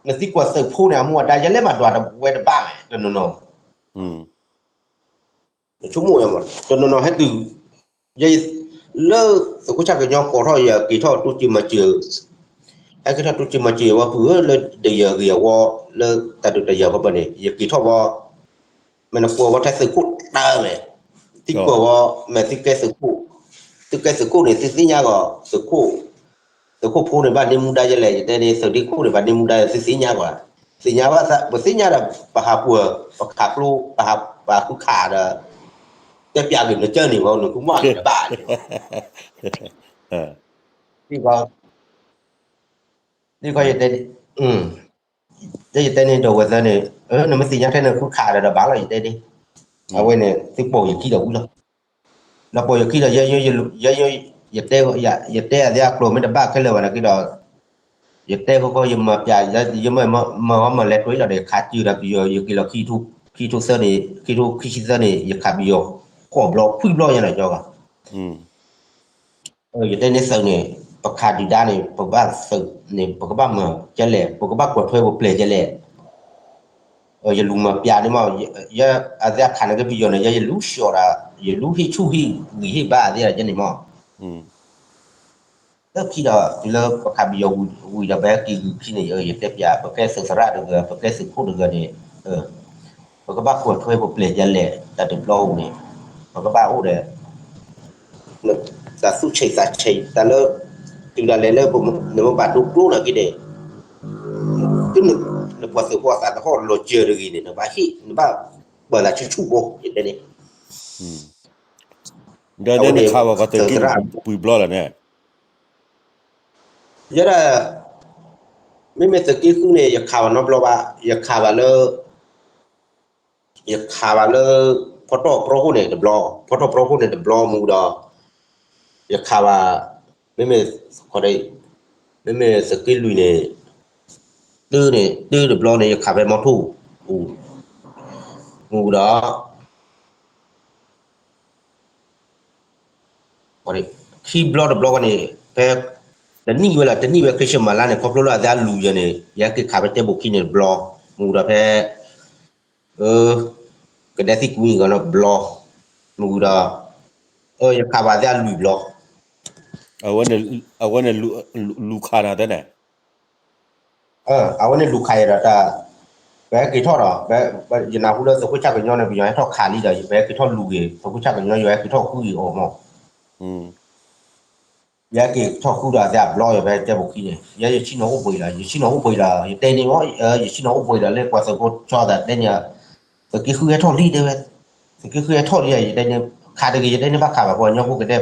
နသံကွၢ်သုးဖိန့ၣ် အမူအဒါ ယလဲၤမၤဒွးဝဲတဘၣ် တနီၤနီၤ ဆိကမိၣ်ဝဲမး တနီၤနီၤဟဲတုၤ လၢသုးခိၣ်ဆၣ်ကညီကိးထီၣ် ယက့ၤထီၣ်တိစၢၤမၤစၢၤ ဟဲက့ၤထီၣ်တိစၢၤမၤစၢၤဝဲပုၢ်ဧၢ လၢတယၢ်ဂ့ၤအဝီ လၢတၢ်ဒုးတၢ်ယၤဝဲဘၣ်န့ၣ် ယက့ၤထီၣ်ဝဲ မ့ၢ်နကွၢ်ဝဲထဲသုးခိၣ်တၢ်လဲၣ်, သံကွၢ်ဝဲ မ့ၢ်သုကဲသုးခိၣ်, သုကဲသုးခိၣ်န့ၣ် သုသ့ၣ်ညါဂီၢ် သုးခိၣ်, သုးခိၣ်ဖိန့ၣ် ဘၣ်န့ၢ်မူဒါယဲလဲၣ်, ယတဲန့ၣ် သုးဒ့ခိၣ်န့ၣ် ဘၣ်န့ၢ်မူဒါယဲလဲၣ် သုသ့ၣ်ညါဂီၢ်, သ့ၣ်ညါဘၣ်သး ပသ့ၣ်ညါဒီး ပဟးပှၢ် ပခးကျိ ပဟး ပဟးဃုခးဒီး တဲပျးက့ၤနကၢၢ်န့ၣ်ဝဲ နကမၣ်န့ၣ်တဘၣ်န့ၣ်, ဒ်ခီယတဲ ယတဲန့ၣ် ဒီးဝဲသၢန့ၣ် နမ့ၢ်သ့ၣ်ညါထဲန့ၣ် ဃုခးဒီးဒီးဘၣ်လီၤ ယတဲန့ၣ်, အဝဲန့ၣ် သုပိာ်ယခံဒီးဝံၤလီၤ, ဒီးပိာ်ယခံဒီး ယ ယ ယတဲ ယတဲအသ့အကျိာ်မ့ၢ်တဘၣ်ခဲလၢာ်ဘၣ်နာ်က့ဒီး ယတဲဃီဃီ ယမၤပျး ယမၤ မၤ မၤလဲၤတွဲလီၤဒီး ခးစၢၤဒီးပယီၤ ယက့ၤလီၤ ခံထိသၢန့ၣ် ခံထိခံဆံသၢန့ၣ် ယခးပယီၤ ဃိးဘျီ ခွံဘျီယဲနီၤ ကၠီဂၤ ယတဲန့ၣ်သုးန့ၣ် ပခးဒုၣ်ဒါန့ၣ် ပကဘၣ်သုးန့ၣ် ပကဘၣ်မၤကဲလဲၣ် ပကဘၣ်ကွၢ်ထွဲပပျဲၢ်ကဲလဲၣ် ယလူၤမၤပျးန့ၣ်မး ယအသ့အခးန့ၣ်က့ပယီၤန့ၣ် ယဲယလူၤဆှီၣ်ဒၣ် ယလူၤဟ့ၣ်ဆူၣ်ဟ့ၣ်ဂံၢ်ဟ့ၣ်ဘါအသ့ဒီးကဲန့ၣ်မး လၢခံဒီး တုၤလၢပခးပယီၤဝံၤဒီး ပဟဲက့ၤဂုာ်ခံန့ၣ် ယတဲပျး ပကဲသုးသရၣ်တဂၤ ပကဲသုးခိၣ်တဂၤန့ၣ် ပကဘၣ်ကွၢ်ထွဲပပျဲၢ်ဒ်လဲၣ် တၢ်တဘျီအံၤန့ၣ် ပကဘၣ်အိၣ်ဒီး တၢ်သူၣ်ဆံးသးဆံး တၢ်လၢ တုၤဒၣ်လဲာ်လၢ နမ့ၢ်ဘၣ်ဒိကျိနၤက့ၤန့ၣ် တုၤနပှၤသုးဖိအသးတဟီၣ်လီၤစၢၤတဂ့ၤန့ၣ် နဘၣ်ဟ့ၣ် နဘၣ်ပာ်သးဆူၣ်ဆူၣ်ဖိ ယတဲန့ၣ် ဒီးနခးဝဲကီးသုးက့လွံၢ်ပှဲၤဘျီလီၤန့ၣ် ယဲဒၣ် မ့မ့ၢ်သုးက့ဃုန့ၣ် ယခးဘၣ်နီတဘျီဘၣ်, ယခးဘၣ်လၢ ယခးဘၣ်လၢ ဖီတီၣ်ပြီခိၣ်န့ၣ်တဘျီ, ဖီတီၣ်ပြီခိၣ်န့ၣ်တဘျီမူဒီး ယခးဘၣ် မ့မ့ၢ် မ့မ့ၢ်သုးက့လွံၢ်န့ၣ် တုၤန့ၣ် တုၤတဘျီန့ၣ် ယခးဖဲမီထိၣ် မူဒီး ခံဘျီတဘျီဃီန့ၣ် ဖဲ တနံၣ်ဝဲလၢ တနံၣ်ဝဲ Christmas လါန့ၣ် ခီဖျိလၢအသးလူၤယၤန့ၣ် ယဟဲက့ၤခးဖဲတဲဘိၣ်ခံန့ၣ်တဘျီ, မူဒီးဖဲ ကဒဲသံကွံာ်ဂီၤနီတဘျီ, မူဒီး ယခးဘၣ်သးလွံၢ်ဘျီ, အဝဲန့ၣ် လူၤခးနၤတဲန့ၣ် အဝဲန့ၣ်လူၤခးယၤဒီးတၢ် ပဟဲက့ၤထီၣ်ဒီး ယနၢ်ဟူလၢသုးခိၣ်ဆၣ်ကညီန့ၣ် ပယီၤဟဲထီၣ်ခးလံဒီး ပဟဲက့ၤထီၣ်လူၤဂ့ၤ သုးခိၣ်ဆၣ်ကညီ ယဟဲက့ၤထီၣ်ဃုဂ့ၤအီၤမး, ယဟဲက့ၤထီၣ်ဃုဒီးအသးဘျီယၤဖဲတဲဘိၣ်ခံန့ၣ် ယဲယဆ့ၣ်နီၤအိၣ်ဘှံးဒီး ယဆ့ၣ်နီၤအိၣ်ဘှံးဒီး ယတဲန့ၣ်မး ယဆ့ၣ်နီၤအိၣ်ဘှံးဒီးလၢပှၤသုးဖိဆီသးတဲန့ၣ် သုးက့ဃုဟဲထီၣ်လံတဲဝဲ, သုးက့ဃုဟဲထီၣ်လံ ယတဲန့ၣ် ခးတဂ့ၤ ယတဲန့ၣ် ဘၣ်ခးဘၣ်ပှၤကညီဖိကဒဲ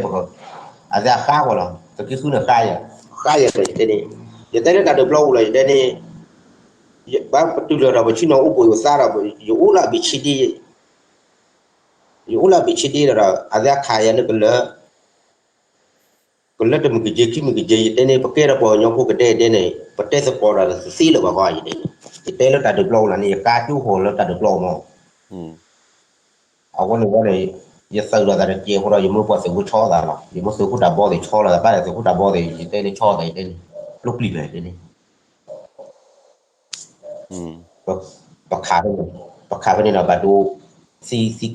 အသးဃါကွၢ်လီၤ သုးက့ဃုန့ၣ်ဃါယၤ, ဃါယၤဒီးယတဲန့ၣ် ယတဲလၢတၢ်ဒုးဘျီအိၣ်လီၤ ယတဲန့ၣ် ဘၣ်ပတုၤလီၤဒီး ပဆ့ၣ်နီၤအိၣ်ဘှံးအိၣ်သါဒီး ယအိၣ်လၢအဘ့ၣ်ဆ့ဒ့ ယအိၣ်လၢအဘ့ၣ်ဆ့ဒ့ဒီး အသးခးယၤန့ၣ်ကလၢ ကလၢတမုၢ်ကယ့ၤခံမုၢ်ကယ့ၤ ယတဲန့ၣ် ပကဲဒီးပှၤကညီဖိကဒဲဒဲန့ၣ် ပတဲသကိးဒီးသ့လၢၤဘၣ်ဃီ ယတဲန့ၣ် ယတဲလၢတၢ်ဒုးဘျီအိၣ်လီၤန့ၣ် ယကါကၠိဟီၣ်လၢတၢ်ဒုးဘျီအိၣ်မး, အဝဲန့ၣ်ဝဲန့ၣ် ယသုးလီၤသးတကဲးဃိဒီး ယမၢပှၤသုးဖိဆီသးလီၤ ယမၢသုးခိၣ်တၢ်ဘီသ့ၣ်ဆီလီၤသး ဘၣ်ဒီးသုးခိၣ်တၢ်ဘီသ့ၣ် ယတဲန့ၣ်ဆီသး ယတဲန့ၣ် ကျိပျံၤဘၣ် ယတဲန့ၣ် ပခးဖဲန့ၣ် ပခးဖဲန့ၣ်ဒီး ဘၣ်ဒိ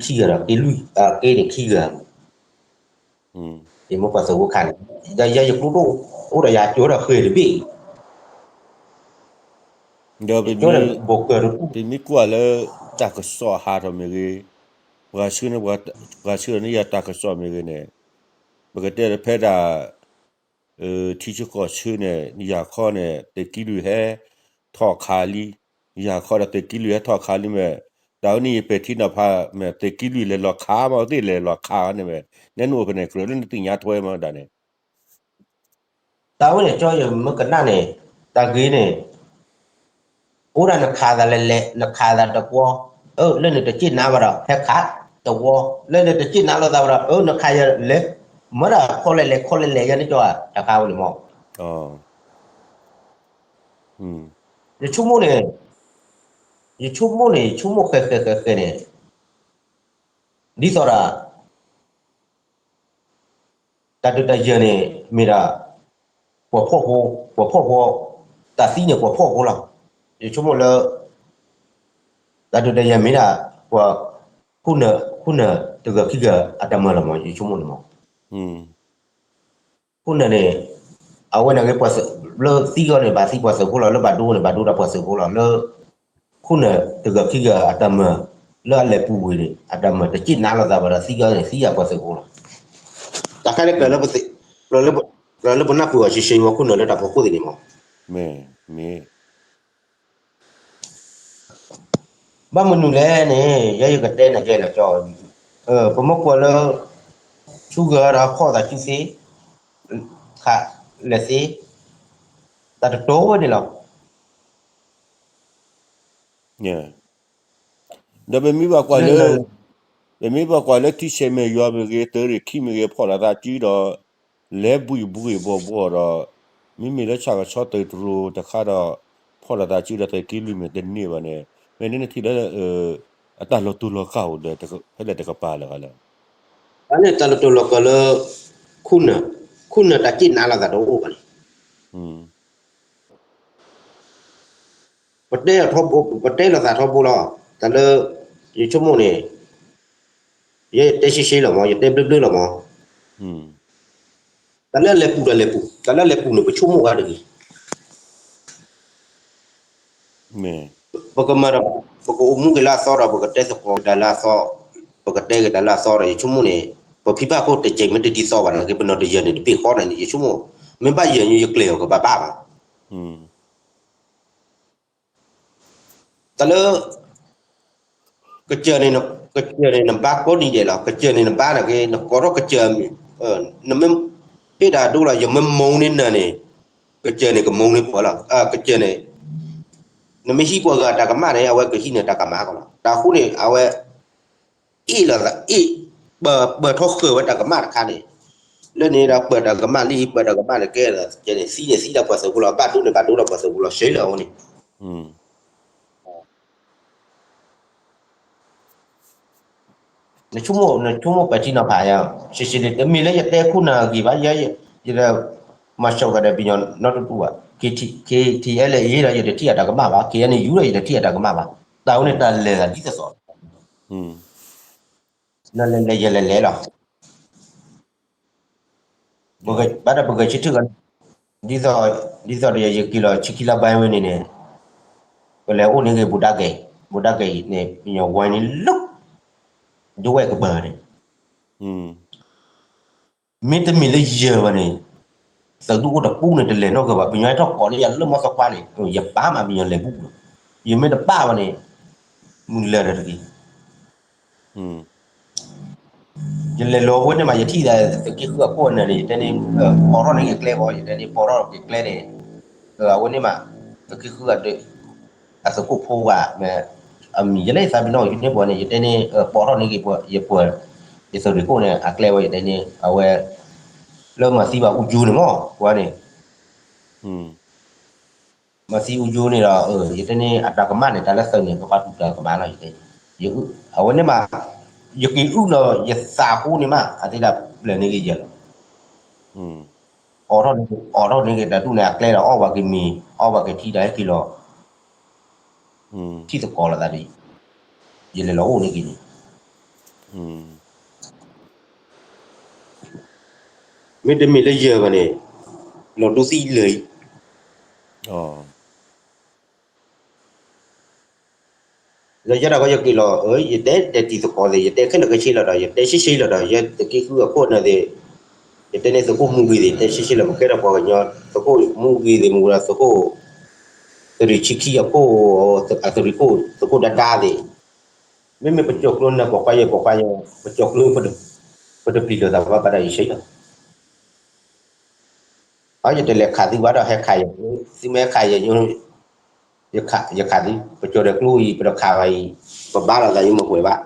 သံ သံခံဂၤဒီး က့လွံၢ် က့န့ၣ်ခံဂၤ ယမ့ၢ်ပှၤသုးဖိခးန့ၣ် ဒီးယဲယကျိဒိၣ် အိၣ်ဒီးယၤကၠိဒီးဃဲၤတဘ့ၣ် ဒီးပမ့ၢ် ပမ့ၢ်ကွၢ်လၢ တၢ်ကစီၣ်ဟးထီၣ်မ့ၢ်ဂ့ၤ, ပှၤဆှၢန့ၢ် ပှၤဆှၢန့ၢ်ယၤတၢ်ကစီၣ်မ့ၢ်ဂ့ၤန့ၣ် ပကတဲလၢဖဲဒၣ် ထံဆၢကီၢ်ဆၢန့ၣ် ယၤခီန့ၣ် သုးက့လွံၢ်ဟဲထီၣ်ခးလံ, ယၤခီဒီးသုးက့လွံၢ်ဟဲထီၣ်ခးလံမ့ၢ်, တၢ်ဝဲန့ၣ်ယပဲာ်ထံနီၤဖးမ့ၢ် သုးက့လွံၢ်လဲၤလီၤခးမး သ့ၣ်လဲၤလီၤခးန့ၣ်မ့ၢ် နဲနအိၣ်ဖဲန့ၣ် ကြၢးလၢနသ့ၣ်ညါထွဲမးဒၣ်န့ၣ် တၢ်ဝဲန့ၣ် ကၠီယမ့ၢ်ကနၣ်န့ၣ် တၢ်ဂ့ၤန့ၣ် အိၣ်ဒၣ်နခးသးလဲၤလဲၤ နခးသးတကွီ, လၢနတစ့ၣ်နါဘၣ်ဒီး ဟဲခးတဝီ, လၢနတစ့ၣ်နါလိာ်သးဘၣ်ဒီး နခးယၤလဲၤ, မ့ၢ်ဒၣ်ခီလဲၤလဲၤ ခီလဲၤလဲၤ ယဲန့ၣ်ကၠီ တၢ်ခါဝဲန့ၣ်မး ယဆိကမိၣ်န့ၣ်, ယဆိကမိၣ်န့ၣ် ယဆိကမိၣ်ဃဲးဃဲးဃဲးဃဲးန့ၣ်, ဒ်သိးဒီး တၢ်ဒုးတၢ်ယၤန့ၣ် မ့ၢ်ဒၣ် ပှၤဖှီၣ်ဖိ, ပှၤဖှီၣ်ဖိ, တၢ်သံန့ၣ်ပှၤဖှီၣ်ဖိလီၤ. ယဆိကမိၣ်လၢ တၢ်ဒုးတၢ်ယၤမ့ၢ်ဒၣ် ပှၤ ခိၣ်နၢ်, ခိၣ်နၢ်တဂၤခံဂၤအတၢ်မၤလီၤမး ယဆိကမိၣ်န့ၣ်မး. ခိၣ်နၢ်န့ၣ် အဝဲန့ၣ်ဂ့ၤ ပှၤသုးလၢသံဂီၢ်န့ၣ် ဘၣ်သံပှၤသုးဖိလီၤ, လၢဘၣ်ဒိန့ၣ် ဘၣ်ဒိတၢ်ပှၤသုးဖိလီၤ, လၢ ခိၣ်နၢ်တဂၤခံဂၤအတၢ်မၤ လၢအလဲၤပူၤဝ့ၤန့ၣ် အတၢ်မၤတစ့ၣ်နါလိာ်သးဘၣ်ဒီးသံဂီၢ်န့ၣ် သံယၤပှၤသုးဖိလီၤ. တၢ်ခါန့ၣ် ကြၢးလၢပနၢ်ပၢၢ်အီၤရှဲရှဲမး ခိၣ်နၢ်လၢတၢ်ဖီခိၣ်သ့ၣ်န့ၣ်မး မ့ၢ် မ့ၢ် ဘၣ်မနုၤလဲၣ်န့ၣ် ယဲယကတဲနၤကဲလီၤကၠီ, ပမ့ၢ်ကွၢ်လၢ ဆူဂၤဒီးဖီၣ်သးစုသ့, ခးလဲၤသ့, တၢ်တတိၤဝဲန့ၣ်လီၤ. ဒီးပမ့ၢ်ဘၣ်ကွၢ်လၢ ပမ့ၢ်ဘၣ်ကွၢ်လၢထံဆဲးမဲာ်ယွၤမ့ၢ်ဂ့ၤ သုးရ့ၣ်ခံမ့ၢ်ဂ့ၤ ဖီၣ်လိာ်သးစုဒီး လဲၤဘှံးဘှံးဘှီၣ်ဘှီၣ်ဒီး မ့မ့ၢ်လၢဆၣ်ကဆီသုးတရိၤတခါဒီး ဖီၣ်လိာ်သးစုဒီးသုးက့လွံၢ်မ့ၢ်တန့ၢ်ဘၣ်န့ၣ် မ့ၢ်န့ၣ်နထံၣ်လၢ အတၢ်လီၤတူာ်လီၤကာ်အိၣ်ဒီး ဖဲလဲၣ်တကပၤလၢၤလၢ တၢ်န့ၣ်တၢ်လီၤတူာ်လီၤကာ်လၢ ခိၣ်နၢ်, ခိၣ်နၢ်တၢ်စ့ၣ်နါလိာ်သးတအိၣ်ဘၣ်န့ၣ် ပတဲထီဘိ, ပတဲလိာ်သးထီဘိလီၤ. တၢ်လၢ ယဆိကမိၣ်န့ၣ် ယတဲရှဲရှဲလီၤမး, ယတဲဘျၢဘျၢလီၤမး. တၢ်လၢအလဲၤပူၤဒီးလဲၤပူၤ, တၢ်လၢအလဲၤပူၤန့ၣ် ပဆိကမိၣ်အါတဂ့ၤ. ပကမၤဒီး ပကအိၣ်မူက့ၤလၢအသီဒီး ပကတဲသကိးက့ၤတၢ်လၢအသီ, ပကတဲက့ၤတၢ်လၢအသီဒီး ယဆိကမိၣ်န့ၣ် ပဖံဘၣ်ခိၣ်တစဲးမ့ၢ်တဒ်သိးဘၣ်န့ၣ်က့ ပနီၢ်တယၢၤန့ၣ် တဘ့ၣ်ဃီန့ၣ် ယဆိကမိၣ် မ့ၢ်ဘၣ်ယၢၤညိယကျဲၤအီၤကဘၣ်ဘၣ်ဘၣ်. တၢ်လၢ ကစၢၢ်န့ၣ် ကစၢၢ်န့ၣ်နဘါကိးနံၤဒဲးလီၤ. ကစၢၢ်န့ၣ်နဘါန့ၣ်က့ နကိးထီၣ်ကစၢၢ်, နမ့ၢ်ပ့ၢ်တၢ်ဒိလီၤ ယမ့ၢ်မူန့ၢ်နၤန့ၣ် ကစၢၢ်န့ၣ်ကမူန့ၢ်ပှၤလီၤ. ကစၢၢ်န့ၣ် နမ့ၢ်ဟံးပှၤဂၤတၢ်ကမၣ်န့ၣ် အဝဲကဟံးန့ၢ်တၢ်ကမၣ်ကလီၤ. တၢ်ဃိန့ၣ် အဝဲ အ့ၣ်လိာ်သးအ့ၣ်, ပၢၢ်ထီၣ်ဃၢၤဝဲတၢ်ကမၣ်တခါန့ၣ်, လၢန့ၣ်ဒီးပၢၢ်တၢ်ကမၣ်လံ ပၢၢ်တၢ်ကမၣ်န့ၣ်ကဲဒီး ကဲန့ၣ် သံန့ၣ်သံဒီးပှၤသုးဖိလီၤ, ဘၣ်ဒိန့ၣ်ဘၣ်ဒိဒီးပှၤသုးဖိလီၤ စ့လၢအအိၣ်န့ၣ် နဆိကမိၣ် နဆိကမိၣ်ပထံနီၤဖးယၤ, ရှဲရှဲလံ တမ့ၢ်လၢယတဲခိၣ်နၢ်ဂ့ၤဘၣ်, ယဲ ယဲ မၤစၢၤဂၤဒီးပညီနီတတူၢ်ဘၣ်, ခ့ထံအဲလၢအ့ဒီး ယတထံၣ်အတၢ်ကမၣ်ဘၣ်, ခ့အဲန့ၣ်ယူၤဒီး ယတထံၣ်အတၢ်ကမၣ်ဘၣ်, တၢ်ဝဲန့ၣ်တၢ်လဲၤသးဒ်သိးသိး နလဲၤလဲၤယလဲၤလဲၤလီၤ. ဘၣ်ဒီးပဂဲၤဆၢထၢၣ်ဂၤ, ဒ်သိး ဒ်သိးဒီးယက့ၤလီၤဆံခံလါဘၣ်ဝဲန့ၣ်န့ၣ်, ပလဲၤအိၣ်န့ၢ်ဂ့ၤ ဘူဒၣ်ကဲ, ဘူဒၣ်ကဲအံၤန့ၣ် ပညီဝဲန့ၣ်လၢ ဒိဝဲၢ်ကပၤန့ၣ် မ့တမ့ၢ်လၢယၤဘၣ်န့ၣ်, သုးဒူၣ်အိၣ်တပူၤန့ၣ် တလဲၤနီတဂၤဘၣ်, ပညီဟဲထီၣ်ကိးန့ၢ်ယၤလၢမီသခွါန့ၣ် ယပာ်မးပညီလဲၤဘူၣ်လီၤ, ယမ့ၢ်တပာ်ဘၣ်န့ၣ် မုၢ်လၢာ်ဒီးတဂ့ၤ ယလဲၤလီၤဝဲန့ၣ်မး ယထံၣ်သးသုးက့ဃုအခိၣ်အနၢ်န့ၣ် ယတဲန့ၣ် ပိာ်ထီၣ်န့ၢ်က့ၤကျဲဘၣ်, ယတဲန့ၣ် ပိာ်ထီၣ်က့ၤကျဲန့ၣ်, အဝဲန့ၣ်မး သုးက့ဃု အသုးခိၣ်ဖိဘၣ်, အမံၤယလဲၤသးပ့ၤနီၣ်ယန့ၢ်ပှၤန့ၣ် ယတဲန့ၣ် ပိာ်ထီၣ်န့ၢ်က့ၤပှၤ ယပှၤ ယသုးရ့ၣ်ခိၣ်န့ၣ် အကျဲဝဲ ယတဲန့ၣ် အဝဲ လၢမၤသံဘၣ်အူကၠိန့ၣ်မး ပှၤန့ၣ် မၤသံအူကၠိန့ၣ်ဒီး ယတဲန့ၣ် အတၢ်ကမၣ်န့ၣ် တၢ်လၢသုးန့ၣ် ကဘၣ်တူၢ်တၢ်ကမၣ်လီၤ ယတဲ, အဝဲန့ၣ်မး ယက့ၤအုၣ်လီၤ ယသးဃိန့ၣ်မး အသ့ဒၣ်ပျၢၤန့ၢ်က့ၤယၤလီၤ အိးထီၣ်န့ၢ်က့ၤ အိးထီၣ်န့ၢ်က့ၤတၢ်ဒူၣ်န့ၣ် အကျဲဒီးအီၣ်ဘၣ်က့ၤမ့ၤ အီၣ်ဘၣ်က့ၤထံဒီးဟဲက့ၤလီၤ ထံသကိးလိာ်သးဒီး ယလဲၤလီၤအိၣ်န့ၢ်က့ၤန့ၣ် မ့တမ့ၢ်လၢယၤဘၣ်န့ၣ် လီၤဒိသံလၢာ်အံၤ လၢယဲဒၣ်ကီယက့ၤလီၤ ယတဲတဲတံၤသကိးသ့ၣ် ယတဲခဲလၢာ်ခဲဆ့လီၤဒီး ယတဲရှဲရှဲလီၤဒီး ယသုးက့ဃုအခိၣ်အနၢ်သ့ၣ် ယတဲန့ၣ်သုးခိၣ်မူဂ့ၤသ့ၣ် တဲရှဲရှဲလီၤ ပကဲထီၣ်ပှၤကညီ သုးခိၣ်မူဂ့ၤသ့ၣ် မူဂ့ၤဒီးသုးခိၣ် သုးရ့ၣ်ဆံခံအခိၣ် အသုးရ့ၣ်ခိၣ် သုးခိၣ်ဒါဒါသ့ၣ် မ့မ့ၢ်ပကၠီၣ်ကျိနၢ်ပိာ်ခွါယဲၢ်ပိာ်ခွါယဲၢ် ပကၠီၣ်ကျိ ပတပျံၤလိာ်သးဘၣ်ဘၣ်ဒီးယဆဲးလီၤ အယတလဲၤခးသုဘၣ်ဒီးဟဲခးယၤ သုမ့ၢ်ဟဲခးယၤ ယခးသု ပကၠီၣ်ဒီးကျိအံၤ ပတခးဘၣ်အံၤ ပဘါလိာ်သးယမ့ၢ်ကွဲးဘၣ်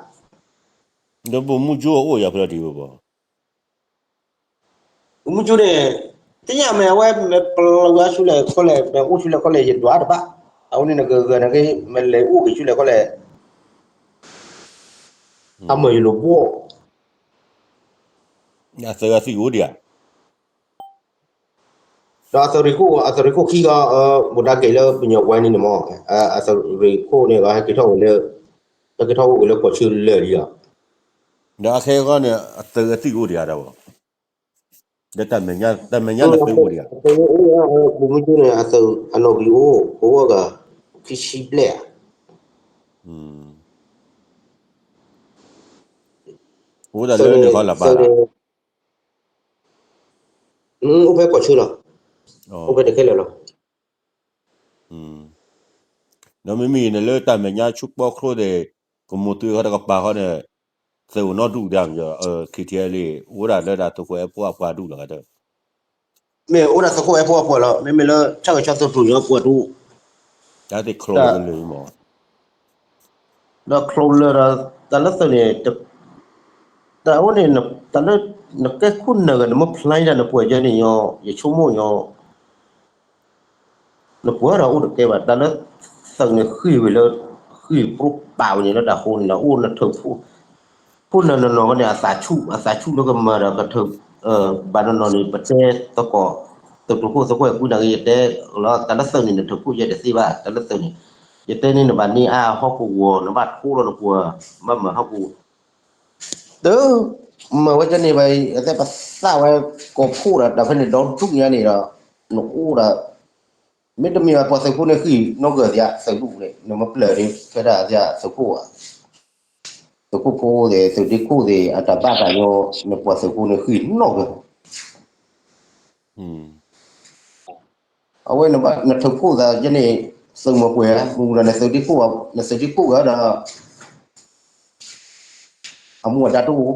ဒီးပိာ်မုၣ်ကၠိအိၣ်ယၤဖဲလဲၣ်ဒံးဘၣ် ပိာ်မုၣ်ကၠိန့ၣ် သ့ၣ်ညါမ့ၢ်အဝဲမ့ၢ်ပျၢၤဝဲဆူလဲၣ်ခီလဲၣ် မ့ၢ်အိၣ်ဆူလဲၣ်ခီလဲၣ် ယဒွးတဘၣ် အဝဲန့ၣ်နဂၤဂၤန့ၣ်က့ မ့ၢ်လဲၤအိၣ်က့ၤဆူလဲၣ်ခီလဲၣ် အမၢၢ်ယလိာ်ဘှီၣ် အသုးအသံၣ်အိၣ်ဒံးဧါ ဒီးအသုးရ့ၣ်ခိၣ် အသုးရ့ၣ်ခိၣ်ခံဂၤ ဘိးဒါကဲၤလၢပညီဝဲန့ၣ်န့ၣ်မ့ၢ် အသုးရ့ၣ်ခိၣ်န့ၣ် ဟဲက့ၤထီၣ်ဝဲလၢ ဟဲက့ၤထီၣ်ဝဲလၢကီၢ်ဆၢလၢာ်လံလီၤ. ဒီးအခဲအံၤန့ၣ် အသုးအသံၣ်အိၣ်ဒံးဧါဒီး ဒီးတၢ်မဲာ်ညါ တၢ်မဲာ်ညါန့ၣ်သုးအိၣ်ဒံးဧါ ပမ့ၢ်ကၠိန့ၣ် အသုးအနီၣ်ဂံၢ်အိၣ် ပဝဲဂၤ ခံဆံဘျဲၣ်ဧါ အိၣ်ဒၣ်လၢန့ၣ် သုးန့ၣ် အိၣ်ဖဲကီၢ်ဆၢလီၤ. အိၣ်ဖဲတခဲလၢာ်လီၤ. ဒီးမ့မ့ၢ်န့ၣ်လၢတၢ်မဲာ်ညါဆူပီချိသ့ၣ် ကမိၢ်သွံၣ်ခီတကပၤခီန့ၣ် သုးအိၣ်နီတဒူၣ်ဒၣ် ခံထံၣ်လံ အိၣ်ဒၣ်လၢဒၣ်သုးခိၣ်အဲၣ်ဖိအပှၤဒူၣ်လီၤ. မ့ၢ်အိၣ်ဒၣ်သုးခိၣ်အဲၣ်ဖိအပှၤလီၤ. မ့မ့ၢ်လၢဆၣ်ဂဲၤဆၣ်သုးတြူၢ်ညီပှၤဒူၣ် တၢ်သ့ၣ်ချိၣ်လၢာ်လၢမး ဒီးချိၣ်လၢာ်ဒီး တၢ်လၢသုးန့ၣ် တၢ်အိၣ်န့ၣ် တၢ်လၢ နကဲခိၣ်နၢ်ဂၤ နမ့ၢ်ဖျါဒၣ်နပှၤယဲန့ၣ်ညီ ယဆိကမိၣ်ညီ နပှၤဒီးအိၣ်တကဲဘၣ် တၢ်လၢသုးန့ၣ်ဃ့ၢ်ဝဲလၢ ဃ့ၢ်ပြိပာ်ဝဲန့ၣ်လၢတၢ်ဃိန့ၣ်လီၤ အိၣ်နထၢၣ်ဖိ ခိၣ်နၢ်နီၢ်နီၢ်န့ၣ် အသးဆူၣ် အသးဆူၣ်လၢကမၤဒီးကထၢၣ် ဘၣ်နီၢ်နီၢ်န့ၣ် ပတဲသကိး သုးကျိၤခိၣ်သကိးကွံနၢ်ဂ့ၤ ယတဲလီၤ တၢ်လၢသုးန့ၣ် နထၢၣ်ခိၣ်ယဲတသ့ဘၣ် တၢ်လၢသုးန့ၣ် ယတဲန့ၣ် နဘၣ်န့ၢ်အါဟီၣ်ကဝီၤ နဘၣ်ထိလီၤနပှၤ ဘၣ်မၤဟီၣ်ကဝီၤ တ မၤဝဲတန့ၢ်ဘၣ် အသဲပသးဝဲ ကိးဖှိၣ်ဒီး တၢ်ဖဲန့ၣ်ဒီဒူၣ်ညါန့ၣ်ဒီး နအိၣ်ဒီး မ့တမ့ၢ်ဘၣ် ပှၤသုးဖိန့ၣ်ဃံးနီၣ်ဂၢၢ်သ့ၣ် သုးဒူၣ်န့ၣ် နမ့ၢ်ပျၢၤန့ၣ် ဖဲဒၣ်သ့ၣ်သုးခိၣ်ဧါ, သုးခိၣ်ဖိသ့ၣ် သုးဒ့ခိၣ်သ့ၣ် အတၢ်ဘၣ်တၢ်ညီ နပှၤသုးဖိန့ၣ်ဃံးနီၣ်ဂၢၢ် အဝဲနဘၣ်နထုးဖှိၣ်သးယဲန့ၣ် သုးမီၤပှဲၤဧါ မူဒီးနသုးဒ့ခိၣ်ဧါ နသုးဒ့ခိၣ်ဂၤဒီး အမူအဒါတအိၣ်,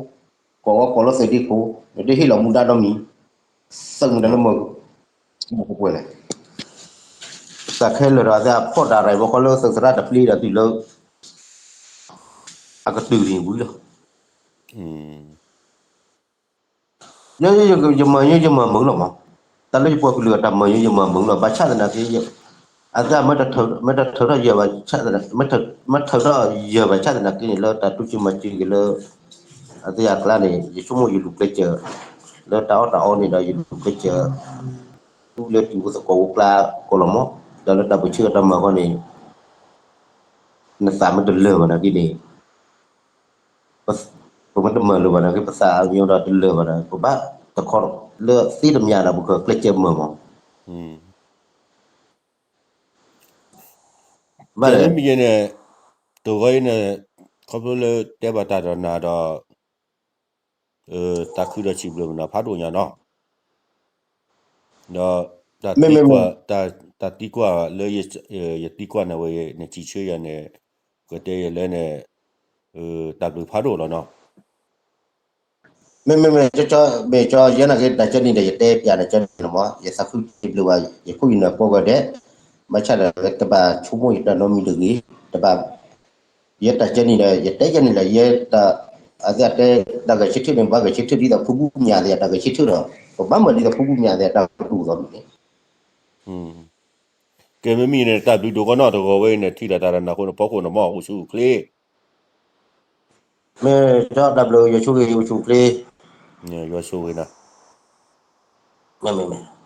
ကိးဝဲကိးလၢသုးဒ့ခိၣ် နတဟ့ၣ်လီၤမူဒါဒီးမံၤ, သုးမုၢ်တၢ်လၢမီၤ မီၤပှဲၤလဲၣ်, တၢ်ခဲလၢာ်ဒီးသ့ၣ်အဖီၣ်တၢ်ရၤဘီဃီလၢသုးသရၣ်တပျ့ဒီးတုၤလၢ အကတုၤန့ၣ်ဝံၤလီၤ. ယမၤယဲယမၤမုာ်လီၤမး, တၢ်လၢယပှၤကလုာ်အတၢ်မၤယဲယမၤမုာ်လီၤ ဘၣ်ဆၣ်သနာ်က့ အသ့ၣ်မ့ၢ်တထုးထီၣ်ယဲၢ်ဘၣ်ဆၣ်သနာ်က့ မ့ၢ်ထုးထီၣ်ယဲၢ်ဘၣ်ဆၣ်သနာ်က့န့ၣ် လၢတၢ်တူၢ်စ့မၤစ့က့ၤလၢ အသ့ၣ်အကျါန့ၣ် ယဆိကမိၣ်ယလူၤကျဲးစၢး လၢတၢ်အီၣ်တၢ်အီန့ၣ်ဒီးယလူၤကျဲးစၢး တူၢ်လၢတံၤဖိသကိးဖိကျါကီးလီၤမး, ဒီးလၢတၢ်ပၢဆှၢအတၢ်မၤဃီန့ၣ် နသးမ့ၢ်တလၢာ်ဘၣ်နာ်က့န့ၣ် ပမ့ၢ်တမၤလၢၤဘၣ်နာ်က့ ပသးမ့ၢ်ဒီးတလၢာ်ဘၣ်ဒီး ပဘၣ်တခီလၢသ့တမံၤဒီး ပကကျဲးစၢးမၤမး. ဘၣ်လဲၣ် မ့မ့ၢ်ယဲန့ၣ် တဂီၤအံၤန့ၣ် ခီဖျိလၢတဲဘၣ်တၢ်ဒီးနၤဒီး တၢ်ခုဒီးဆံးဘျုးမနုၤဖးဒိၣ်ညါနီၤ, ဒီး တၢ်သံကွၢ်လၢ ယသံကွၢ်နၤဝဲ နစံးဆၢယၤန့ၣ် ကတဲယၤလၢန့ၣ် တၢ်ဘျုးဖးဒိၣ်လီၤနီၤ. မ့မ့မ့ၢ် မ့ၢ်ကၠီယဲနာ်က့ တၢ်ကၢနံၤဒီး ယတဲပျးနၤကၢနံၤလီၤမး ယသးခုစံးဘျုးဘၣ် ယခိၣ်ယနၢ်ကိးဂၤဒဲး, ဘၣ်ဆၣ်ဒီး တဘၣ်ဆိကမိၣ်ယတၢ်နီတမံၤတဂ့ၤ, တဘၣ် ယဲတၢ်ကၢနံၤဒီး ယတဲကၢနံၤလီၤ ယဲ အသ့ၣ်တဲ တၢ်ဂဲၤဆၢထၢၣ်န့ၣ် ပဘၣ်ဂဲၤဆၢထၢၣ်ဒ်သိးဖိဘူၣ်မၠးသ့ၣ် တၢ်ဂဲၤဆၢထၢၣ်ဒီး ပဘၣ်မၤဒ်သိးဖိဘူၣ်မၠးသ့ၣ် တၢ်ကတိၤသိးမ့ၢ်န့ၣ် ကဲမ့မ့ၢ်န့ၣ် တၢ်ဘျုးဒိၣ်ကီနီၢ်တဂီၤဝဲအံၤန့ၣ် ထံၣ်လိာ်တၢ်ဒီးနၤအဃိန့ၣ် ဖီခိၣ်န့ၣ်မ့ၢ်အိၣ်ဆူၣ်အိၣ်ချ့, မ့ၢ်တၢ်ဘျုး ယဆိၣ်ဂ့ၤ ယအိၣ်ဆူၣ်အိၣ်ချ့, ယွၤဆိၣ်ဂ့ၤနၤ, မ့မ့ၢ်